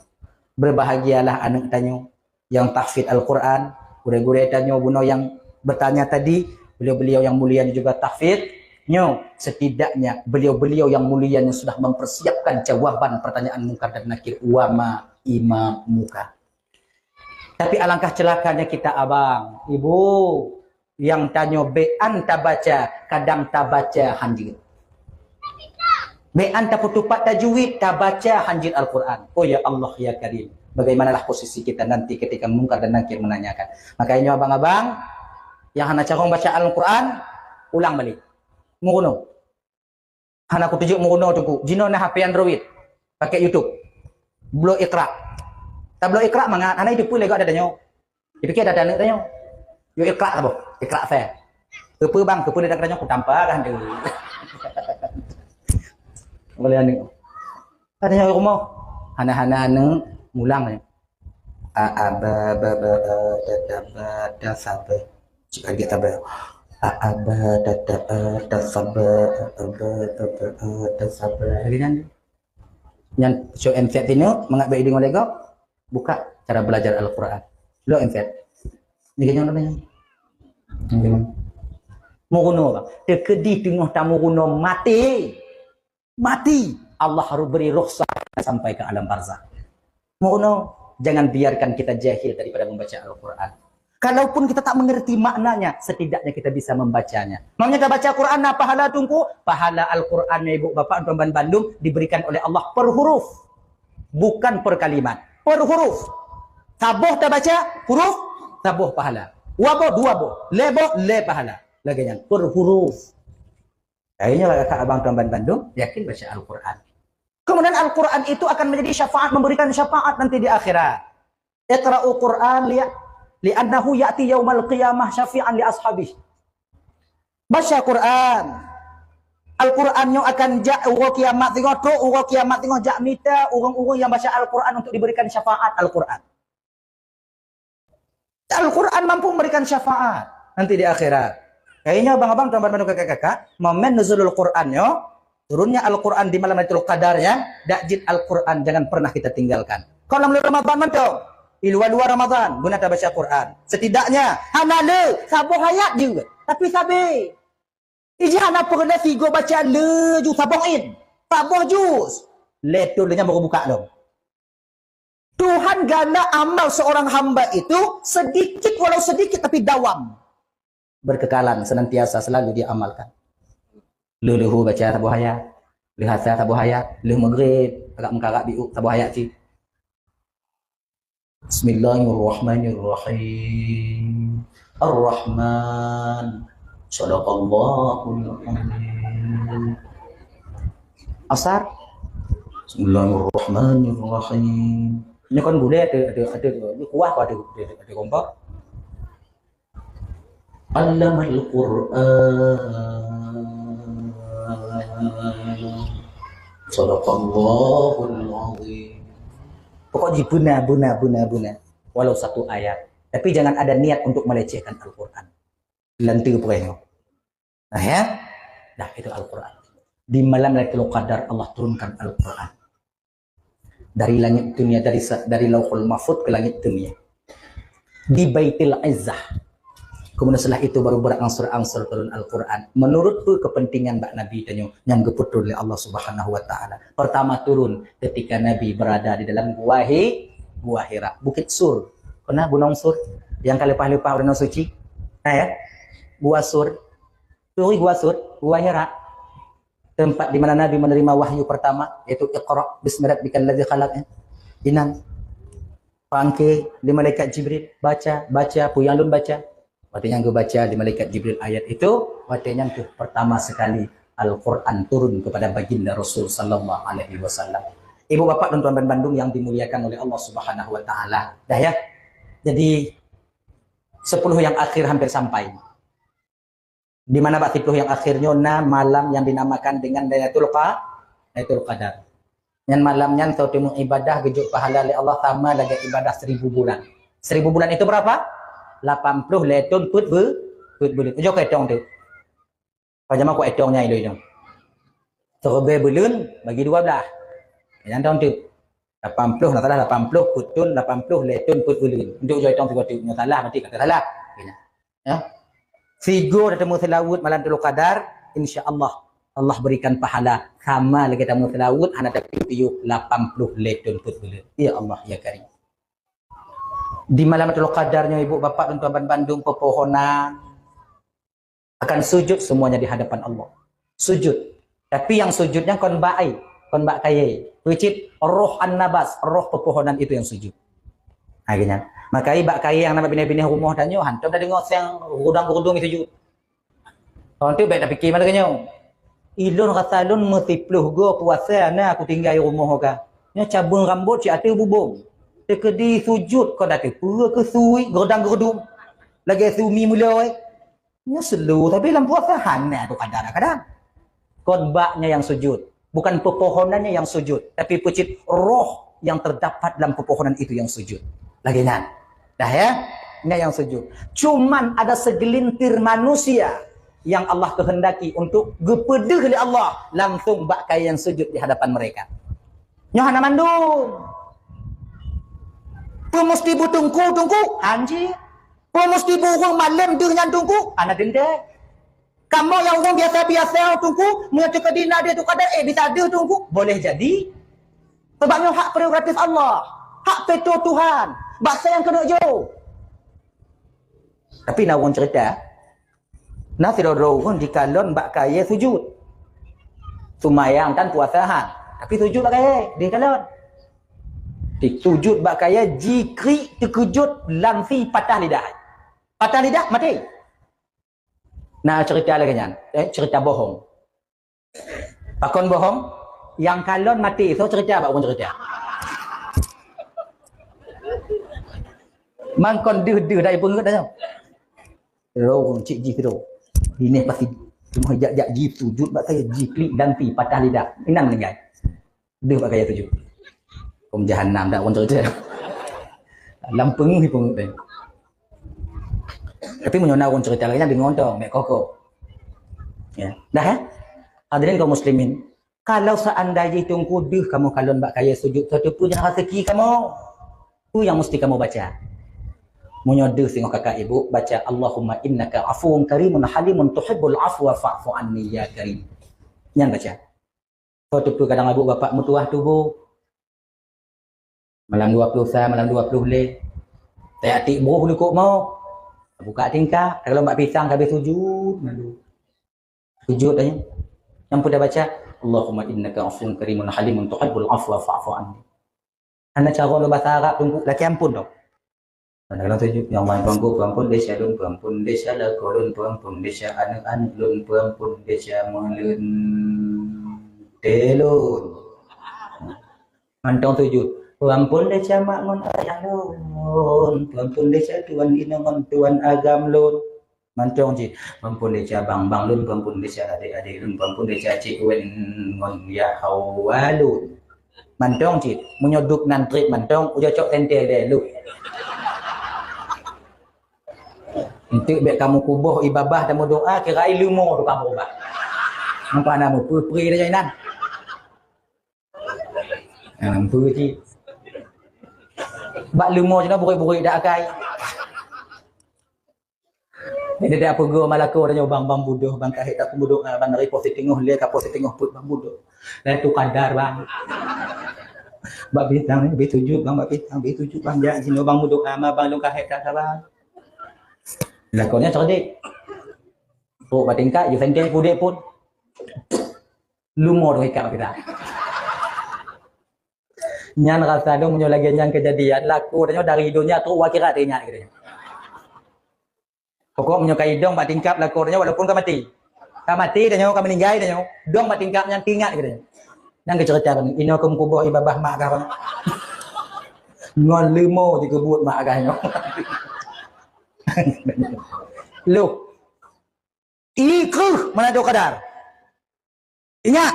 Berbahagialah anak tanyoe yang tahfidz Al-Quran, gurée-gurée tanyoe bunoe yang bertanya tadi, beliau-beliau yang mulia juga tahfidz. Nyoe, setidaknya beliau-beliau yang mulia yang sudah mempersiapkan jawaban pertanyaan mungkar dan nakir, "Wa ma imamuka?" Tapi alangkah celakanya kita abang, ibu, yang tanyoe bean tabaca, kadang tabaca hanjeuet. Bean tapeutupat tajwid, tabaca hanjeuet Al-Quran. Oh ya Allah ya Karim, bagaimanalah posisi kita nanti ketika mungkar dan nakir menanyakan? Makanya abang-abang yang hana carong baca Al-Quran, ulang balik. Meurunoe. Hana kutujuk meurunoe teungku. Jinoe na H P Android. Pakai YouTube. Bloe Iqra. Tabloe Iqra mangat. Hana itu pun lego ada tanyoe. Dipikir ada aneuk tanyoe. Yo Iqra saboh. Iqra saya. Kepe bang, kepe dak tanyoe kutampa kan tu. Boleh aneuk. Ada yang rumah. Hana-hana aneuk mulang ya. A a ba ba ba a da da ba da sa ba. Cik lagi ta ba. A a ba da da a da sa ba. A a ba da da a da sa ba. Lagi nyan. Nyan show M Z tinu mangat baik deungoe lego. Buka cara belajar Al-Quran. Lo M Z. Ni kenyang namanya. Meurunoe bang. Teukeudi teungoh tameurunoe mati. Mati, Allah harus beri rukhsah sampai ke alam barzakh. Mohon, jangan biarkan kita jahil daripada membaca Al-Quran. Kalaupun kita tak mengerti maknanya, setidaknya kita bisa membacanya. Maknanya kita baca Quran, nah, pahala tungku, pahala Al-Quran, ya ibu bapak, tuan bandum, diberikan oleh Allah per huruf. Bukan per kalimat. Per huruf. Saboh tabaca, huruf, saboh pahala. Dua boh, dua boh. Le boh, le pahala. Laganya, per huruf. Akhirnya kakak abang tuan bandum yakin baca Al-Quran. Kemudian Al-Quran itu akan menjadi syafaat, memberikan syafaat nanti di akhirat. Iqra'u Quran li li'annahu ya'ti yaumal qiyamah syafi'an li ashabih. Baca Quran. Al-Quran nyoe akan jak uroe kiamat singoh trok, uroe kiamat singoh jak mita ureuëng-ureuëng yang baca Al-Quran untuk diberikan syafaat Al-Quran. Al-Quran mampu memberikan syafaat nanti di akhirat. Kayaknya abang-abang tuan-tuan kakak-kakak, momen nuzulul Quran nyoe, turunnya Al-Quran di malam Lailatul Qadar ya, dak jeuet Al-Quran jangan pernah kita tinggalkan. Kon lam buleuen Ramadhan mantong. Di luwa-luwa Ramadhan, beuna tabaca Quran. Setidaknya, hana le, saboh ayat jeuet. Tapi sabe. Iji hana peureulée sigoe baca le ju saboh in. Saboh juz. Lheuh tu lheuh nyan baru buka lom. Tuhan galak amal seorang hamba itu sedikit, walau sedikit, tapi dawam. Berkekalan, senantiasa, selalu dia amalkan. Lheuh leuhô baca saboh ayat, lheuh asa saboh ayat, lheuh maghrib, agak meukarat biuk saboh ayat cit. Bismillahirrahmanirrahim. Ar-Rahman. Sadaqallahul Azim. Asar. Bismillahirrahmanirrahim. Ini kan gula ada, ada, ada, ini kuah ada, ada, ada kompor. Allamal Qur'an. Sadaqallahul Azim. Pokok jih beuna, beuna, beuna, beuna. Walau satu ayat. Tapi jangan ada niat untuk melecehkan Al-Quran. Lantu pokoknya. Nah, ya. Dah, itu Al-Quran. Di malam Lailatul Qadar Allah turunkan Al-Quran. Dari langit dunia, dari sa-, dari Lauhul Mahfuz ke langit dunia. Di Baitul Izzah. Kemudian setelah itu baru berangsur-angsur turun Al-Quran. Menurut tu kepentingan bak Nabi tanyoe nyang geupeutrön lé Allah Subhanahu wa Taala. Pertama turun ketika Nabi berada di dalam Gua Hi-, Gua Hira, Bukit Sur. Pernah Gunong Sur yang ka leupah-leupah ureueng suci? Nah, ya. Gua Sur. Turi Gua Sur, Gua Hira. Tempat di mana Nabi menerima wahyu pertama, yaitu Iqra bismi rabbikal ladzi khalaq, ya. Inan. Pangke di malaikat Jibril, baca, baca, peue nyang lôn baca. Watée nyang geubaca di malaikat Jibril ayat itu, watée nyang keuh pertama sekali Al-Quran turun kepada baginda Rasul sallallahu alaihi wasallam. Ibu bapak dan tuan-tuan bandum yang dimuliakan oleh Allah Subhanahu wa Taala. Dah, ya. Jadi, sepuluh yang akhir hampir sampai. Di mana bak siploh nyang akhir nyoe na malam nyang dinamakan dengan Lailatul Qa-, Lailatul Qadar. Nyan malam nyan soe teumeuibadah geujok pahala lé Allah sama lagée ibadah seribu bulan. Seribu bulan itu berapa? Lapan ploh lhée thon peuet beu-, peuet buleuen. Ujoe keu etong teuk. Pajan meuko etong nyan iloi nyoe. Siribée buleuen bagi dua blah. Nyan thon teuk. Lapan ploh, na salah lapan ploh, peuet thon, lapan ploh lhée thon peuet buleuen. Untuk ujoe etong sigoe teuk, nyoe salah, berarti kata salah. Ya. Sigoe tateumé seulaweuet malam Lailatul Qadar, insya Allah, Allah berikan pahala sama lagée tateumé seulaweuet hana tapiôh-piôh lapan ploh lhée thon peuet buleuen. Ya Allah, ya Karim. Di malam Lailatul Qadar nyoe, ibu bapak dan tuan bandum, pepohonan akan sujud semuanya di hadapan Allah. Sujud. Tapi nyang sujud nyan kon bak ai, kon bak kayée. Peucit roh an-nabas, roh pepohonan itu nyang sujud. Ha, geuhnyan. Maka bak kayée nyang na bak binéh-binéh rumoh tanyoe, hantom tadeungoe siang gudang-gudung sujud. Kon tu bék tapike mata nyoe. Ilôn rasa lôn meusiploh goe puasa na kutinggai rumoh ka. Nyoe cabeueng rambot cit ateueh bubông. Teukeudi sujud kon ateueh peue keu sui gudang-gudung. Lagée sumi muloi. Nyoe seulu, tapi lam puasa hana tu kadang-kadang. Kon baknya yang sujud, bukan pepohonannya yang sujud, tapi peucit roh yang terdapat dalam pepohonan itu yang sujud. Lagi nyan. Dah ya? Nyan yang sujud. Cuman ada segelintir manusia yang Allah kehendaki untuk geupeudeuh lé Allah langsung bak kayée nyang sujud di hadapan mereka. Nyoe hana mandum. Peue musti beuteungku, teungku? Hanji. Peue musti beu ureueng malém deuh nyan teungku? Hana teuntée. Kamoe nyang ureueng biasa-biasa teungku, meunyoe teukeudi na deuh tu kadang, eh, bisa deuh teungku? Boleh jadi. Sebab nyoe hak prerogatif Allah. Hak veto Tuhan. Bak soe nyang keuneuk jok. Tapi na ureueng cerita, na sidroe-droe ureueng jikalon bak kayée sujud. Seumayang dan puasa han, tapi sujud bak kayée jikalon. Di sujud bak kayée jikrik teukeujot lam si patah lidah. Patah lidah maté. Na cerita lagée nyan, eh, cerita bohong. Pakon bohong? Nyang kalon maté, soe cerita bak ureueng cerita? Mangkon deuh-deuh dari peungeuet dah nyoe. Lo ureueng cit jih tu. Binéh pasti cuma jak-jak jih sujud bak kayée jiklik dan pi patah lidah. Inan meuninggai. Deuh bak kayée sujud. Huköm jahanam dak ureueng cerita. Lam peungeuet peungeuet. Tapi meunyoe na ureueng cerita lagée nyan deungoe tong, bék koko. Ya. Dah, eh? Hadirin kaum muslimin, Kalau seandai jih Teungku deuh kamoe kalon bak kayée sujud, soe teupeu nyang raseuki kamoe? Peue nyang musti kamoe baca? Meunyoe deuh singoh kakak ibu, baca, "Allahumma innaka afuwun karimun halimun tuhibbul afwa fa'fu anni ya karim." Nyan baca. Soe teupeu kadang ibu bapak meutuwah tuboh. Malam dua puluh sa, malam dua puluh lé. Teuka tiek broh likot mawöt. Buka tingkap, kalau bak pisang ka habéh sujud, lalu sujud aja. Nyang peue baca, "Allahumma innaka afuwun karimun halimun tuhibbul afwa fa'fu anni." Hana cara lôn bahasa Arab Teungku, lakée ampôn dong. Kadang-kadang sujud, "Ya Allah, peuampôn, peuampôn desya lôn, peuampôn desya lakoe lôn, peuampôn desya aneuk-aneuk lôn, peuampôn desya meuleunte lôn." Mantong sujud. Peuampôn desya mak ngon ayah lôn. Peuampôn desya tuan inong ngon tuan agam lôn. Mantong cit. Peuampôn desya bang-bang lôn, peuampôn desya adék-adék lôn, peuampôn desya cik wen ngon yah hawa lôn. Mantong cit. Meunyoe duek nan trép mantong, ujoe cok sentée lé lôn. Enteuk bék kamoe kuboh i babah dan meudoa, kira i leumo tu kamoe ubah. Nampak na meupeue-peue dah jai nan. Hana peue cit. Bak leumo jinoe burit-burit dak akai. Jadi dak peugah malako tanyoe bang, bang budoh, bang kahét tak budoh, ah, bang dari pos siteungoh lé ka pos siteungoh peuet bang budoh. Laitu kadar bang. Bak bintang ni, bintang tujuh bang, bak bintang bintang tujuh bang, jak jinoe bang budoh, ah, ma bang lôn kahét tak sabar. Lakonnya cerdik. Oh, bak tingkat, you senteng pudek pun. Leumo dong ikat bak kita. Nyan rasa dong meunyoe lagée nyan keujadian, laku tanyoe dari donya trok u akhirat teuingat geutanyoe. Pokok meunyoe ka idong bak tingkap laku tanyoe walaupun ka maté. Ka maté tanyoe, ka meuninggai tanyoe, dong bak tingkap nyan teuingat geutanyoe. Nyan keuh ceurita keunoe, inoe keu meukuboh i babah mak gah ngon leumo jikeubuet mak gah nyoe. Loh. I kreueh meunado kadar. Ingat,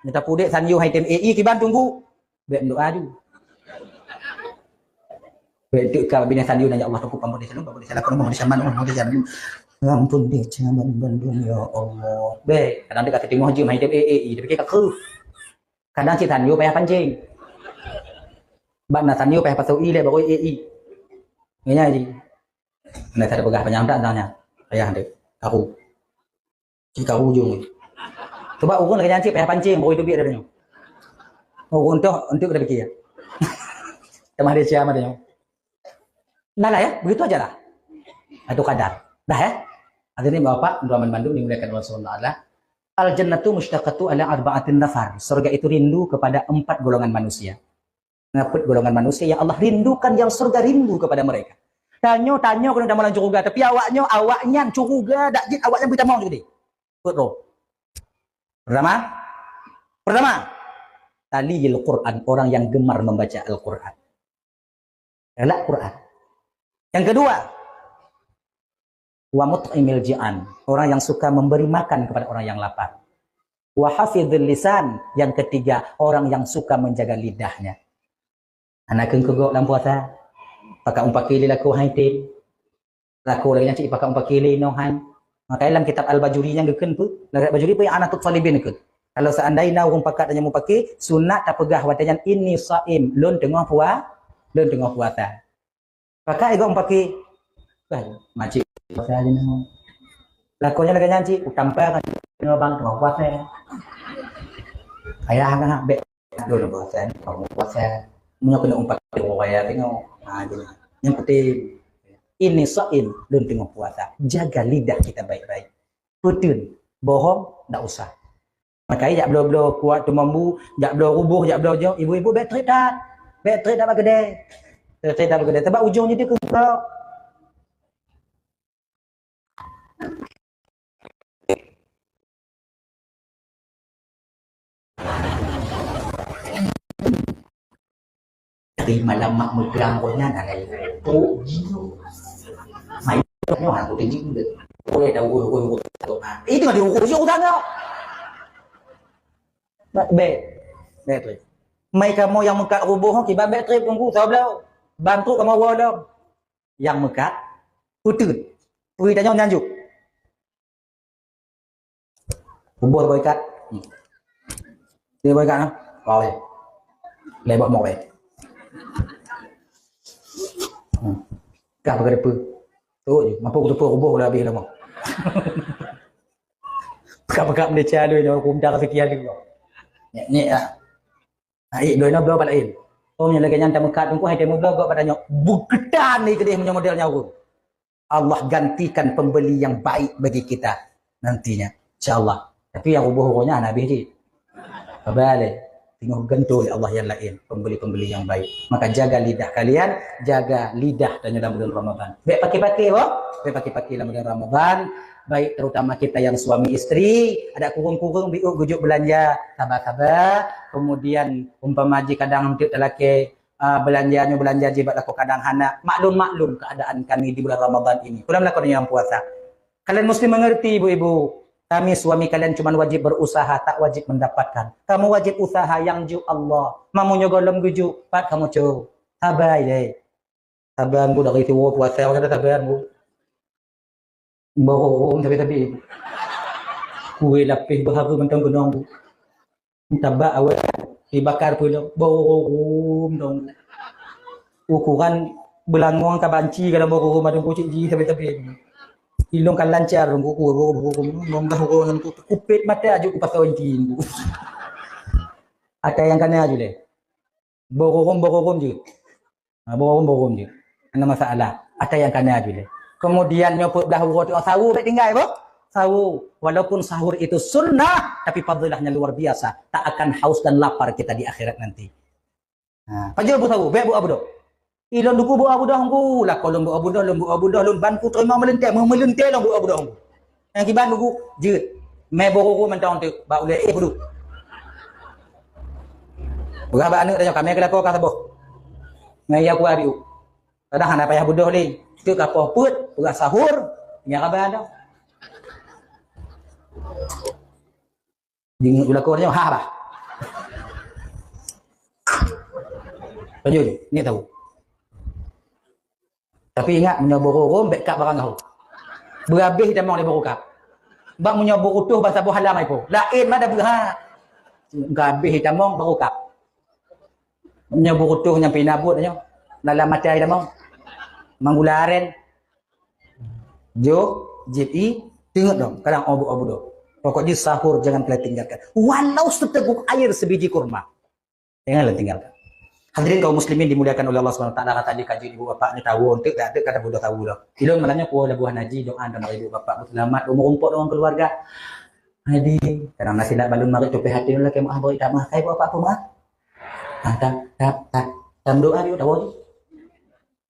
nyang tapudek San Yu hai tem A E kiban tunggu. Bék meudoa ju. Bék teuk ka bina San Yu nanya Allah takut ampun di sana, ampun di sana, ampun di sana, ampun di sana. Ampun di sana, ampun di sana, ya Allah. Bék, kadang dia kata tengok je hai tem A E, tapi ka kreueh. Kadang cit San Yu payah pancing. Bak na San Yu payah pasok i lé baru A E. Ngenya ji. Nah, saya peugah panyang tak tanya. Payah dek. Aku. Cik ka ujong ni. Sebab ureueng lagèe nyan cit payah pancing, baru itu biar dia tengok. Ureueng toh untuk dia fikir. Teuma dia siapa dia tengok. Nah lah ya, begitu aja lah. Itu kadar. Dah ya. Hadirin bapak, dua mandum dimuliakan Allah Subhanahu wa taala. Al jannatu mustaqatu ala arba'atin nafar. Surga itu rindu kepada empat golongan manusia. Ngapet golongan manusia yang Allah rindukan, yang surga rindu kepada mereka. Tanyoe, tanyoe keuneuk tamong lam syeuruga, tapi awaknyoe, awaknyan syeuruga dak jeuet awaknyan beutamong syeuruga. Peuet roh. Pertama, pertama, taliyil Quran, orang yang gemar membaca Al-Quran. Galak Quran. Yang kedua, wa mut'imil ji'an, orang yang suka memberi makan kepada orang yang lapar. Wa hafizil lisan, yang ketiga, orang yang suka menjaga lidahnya. Hana keuh keugok lam puasa. Pakat mupakè lé lakoe hai tem. Lakoe lagèe nyan cit pakat mupakè lé inong hai. Maka lam kitab Al-Bajuri nyang geukheun peue? Lam kitab Bajuri peue I'anatut Thalibin geukheun. Kalau seandai na ureueng pakat nyang mupakè, sunat tapeugah watèe nyan, "Inni shaim," lôn teungoh pua-, lôn teungoh puasa. Pakat igok mupakè. Bah, macik puasa je nyoe. Lakoe nyan lagèe nyan cit, utampa kan nyoe bang teungoh puasa. Ayah kan bèk lôn puasa, teungoh puasa. Meunyoe keuneuk mupakè raya teungoh. Ha, jadi. Yang penting, "Inni shaim," lôn teungoh puasa. Jaga lidah kita baik-baik. Peuteun, bohong, dak usah. Makajih jak bloe-bloe kuat teumambu, jak bloe ruboh, jak bloe nyoe, ibu-ibu bèk trép that. Bèk trép that bak keudè. Bèk trép that bak keudè. Sabab ujong jih dikeugok. Tapi malam mak meugang roh nyan, agai rukuk jih. Mai roh nyan, aku teuji ulèe. Ulèe dah urus, urus, urus. Itu kan di rukuk jih utang kau. Bèk, bèk trép. Mai kamoe nyang meukat ruboh, kiban bèk trép tunggu, sabab bangkrut kamoe woe lom. Nyang meukat, peuteun. Peue tanyoe nyan jok. Ruboh boykat. Hmm. Dia buat kat, ha? Kau, eh. Lebok mok, eh. Hmm. Kah pakai depa. Tu je. Mampu kuteupeu ruboh dah habéh lama. Pekak-pekak Malaysia tu, yang hukum dah sekian tu. Nyek-nyek lah. Nah, eh, doi na bloe bak laén. Oh, nyang lagèe nyan tameukat teungku, hai teumeubloe gok bak tanyoe. Beuketan ni keudeh meunyoe model nyan ureueng. Allah gantikan pembeli yang baik bagi kita nantinya. Insya Allah. Tapi yang ruboh-ruboh nyan hana habéh jih. Sabar lé. Teungoh gantoe lé Allah yang laén, pembeli-pembeli yang baik. Maka jaga lidah kalian, jaga lidah tanyoe dalam bulan Ramadan. Bèk paké-paké, boh. Bèk paké-paké dalam bulan Ramadan. Baik terutama kita yang suami isteri, ada kureueng-kureueng biôk geujok beulanja, saba-saba. Kemudian umpama jih kadang untuk talakèe, ah, beulanja nyoe beulanja jih bak lakoe kadang hana. Maklum-maklum keadaan kami di bulan Ramadan ini. Kurang lakoe yang puasa. Kalian mesti mengerti, ibu-ibu. Kami suami kalian cuma wajib berusaha, tak wajib mendapatkan. Kamu wajib usaha, yang jok Allah. Meunyoe gohlom geujok, pat kamoe cok. Sabai deh. Saban ku dari siwoe puasa, maka saban ku. Baro rom tapi-tapi. Kue lapis bahara mantong keunong ku. Tabak awak dibakar pula. Baro rom dong. Ukuran beulangong ka banci ka dalam baro rom, adong kucik ji tapi-tapi. Ilong ka lancar dong ku, ku, ku, ku, ku, ku, ku, ku, kupit mata aju ku pasau inti ku. Ada yang kena aju deh. Baro rom, baro rom je. Ha, baro rom, baro rom je. Hana masalah. Ata nyang kana aju lé. Kemudian nyoe peuet blah uroe teuh sawo bèk tinggai, boh. Sawo. Walaupun sahur itu sunnah, tapi fadilahnya luar biasa. Tak akan haus dan lapar kita di akhirat nanti. Ha, pajoh bu sawo, bèk bu abudok. Ilôn duku bu abudok hongku, lakoe lôn bu abudok, lôn bu abudok, lôn ban ku teurimong meuleuntèe, meuleuntèe lôn bu abudok hongku. Nyang kiban lugu jeuet. Mé boh ruru mantong teuk bak ulèe éh peuduek. Peugah bak aneuk tanyoe, "Kamé keu lakoe ka saboh." Ngon ya kuah biu. Kadang hana payah beudôh lé. Teuk ka poh peuet, peugah sahur, nyang raba dah. Jingeuk u lakoe tanyoe, ha bah. Lanjut, ni tahu. Tapi ingat, meunyoe boh ruru bèk kab barang gahu. Beurabéh tamong lé boh ruru kab. Bak meunyoe boh ruru tuh ban saboh halam ai po. Laén mada beuha. Gabéh tamong boh ruru kab. Meunyoe boh ruru tuh nyang pina buet nyoe. Lalam maté ai tamong. Manggula aren. Jo, jép i, teungeut dong. Kadang obu-obu dong. Pokok jih sahur jangan kalian tinggalkan. Walau seteguk air sebiji kurma. Jangan tinggalkan. Hadirin kaum muslimin dimuliakan oleh Allah Subhanahu wa taala, kata dikaji ibu bapak ni tahu untuk tak ada kata bodoh tahu dah. Ilong malamnya kuah labuhan haji doa dan ibu bapak selamat umur umpuk dengan keluarga. Hadi, kadang nasi nak balun marit tu prihatin lah ke maaf beri tak maaf kai buat apa-apa maaf. Ah, tak, tak, tak. Tam doa dia tahu tu.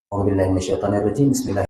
Auzubillahi minasyaitonirrajim. Bismillah.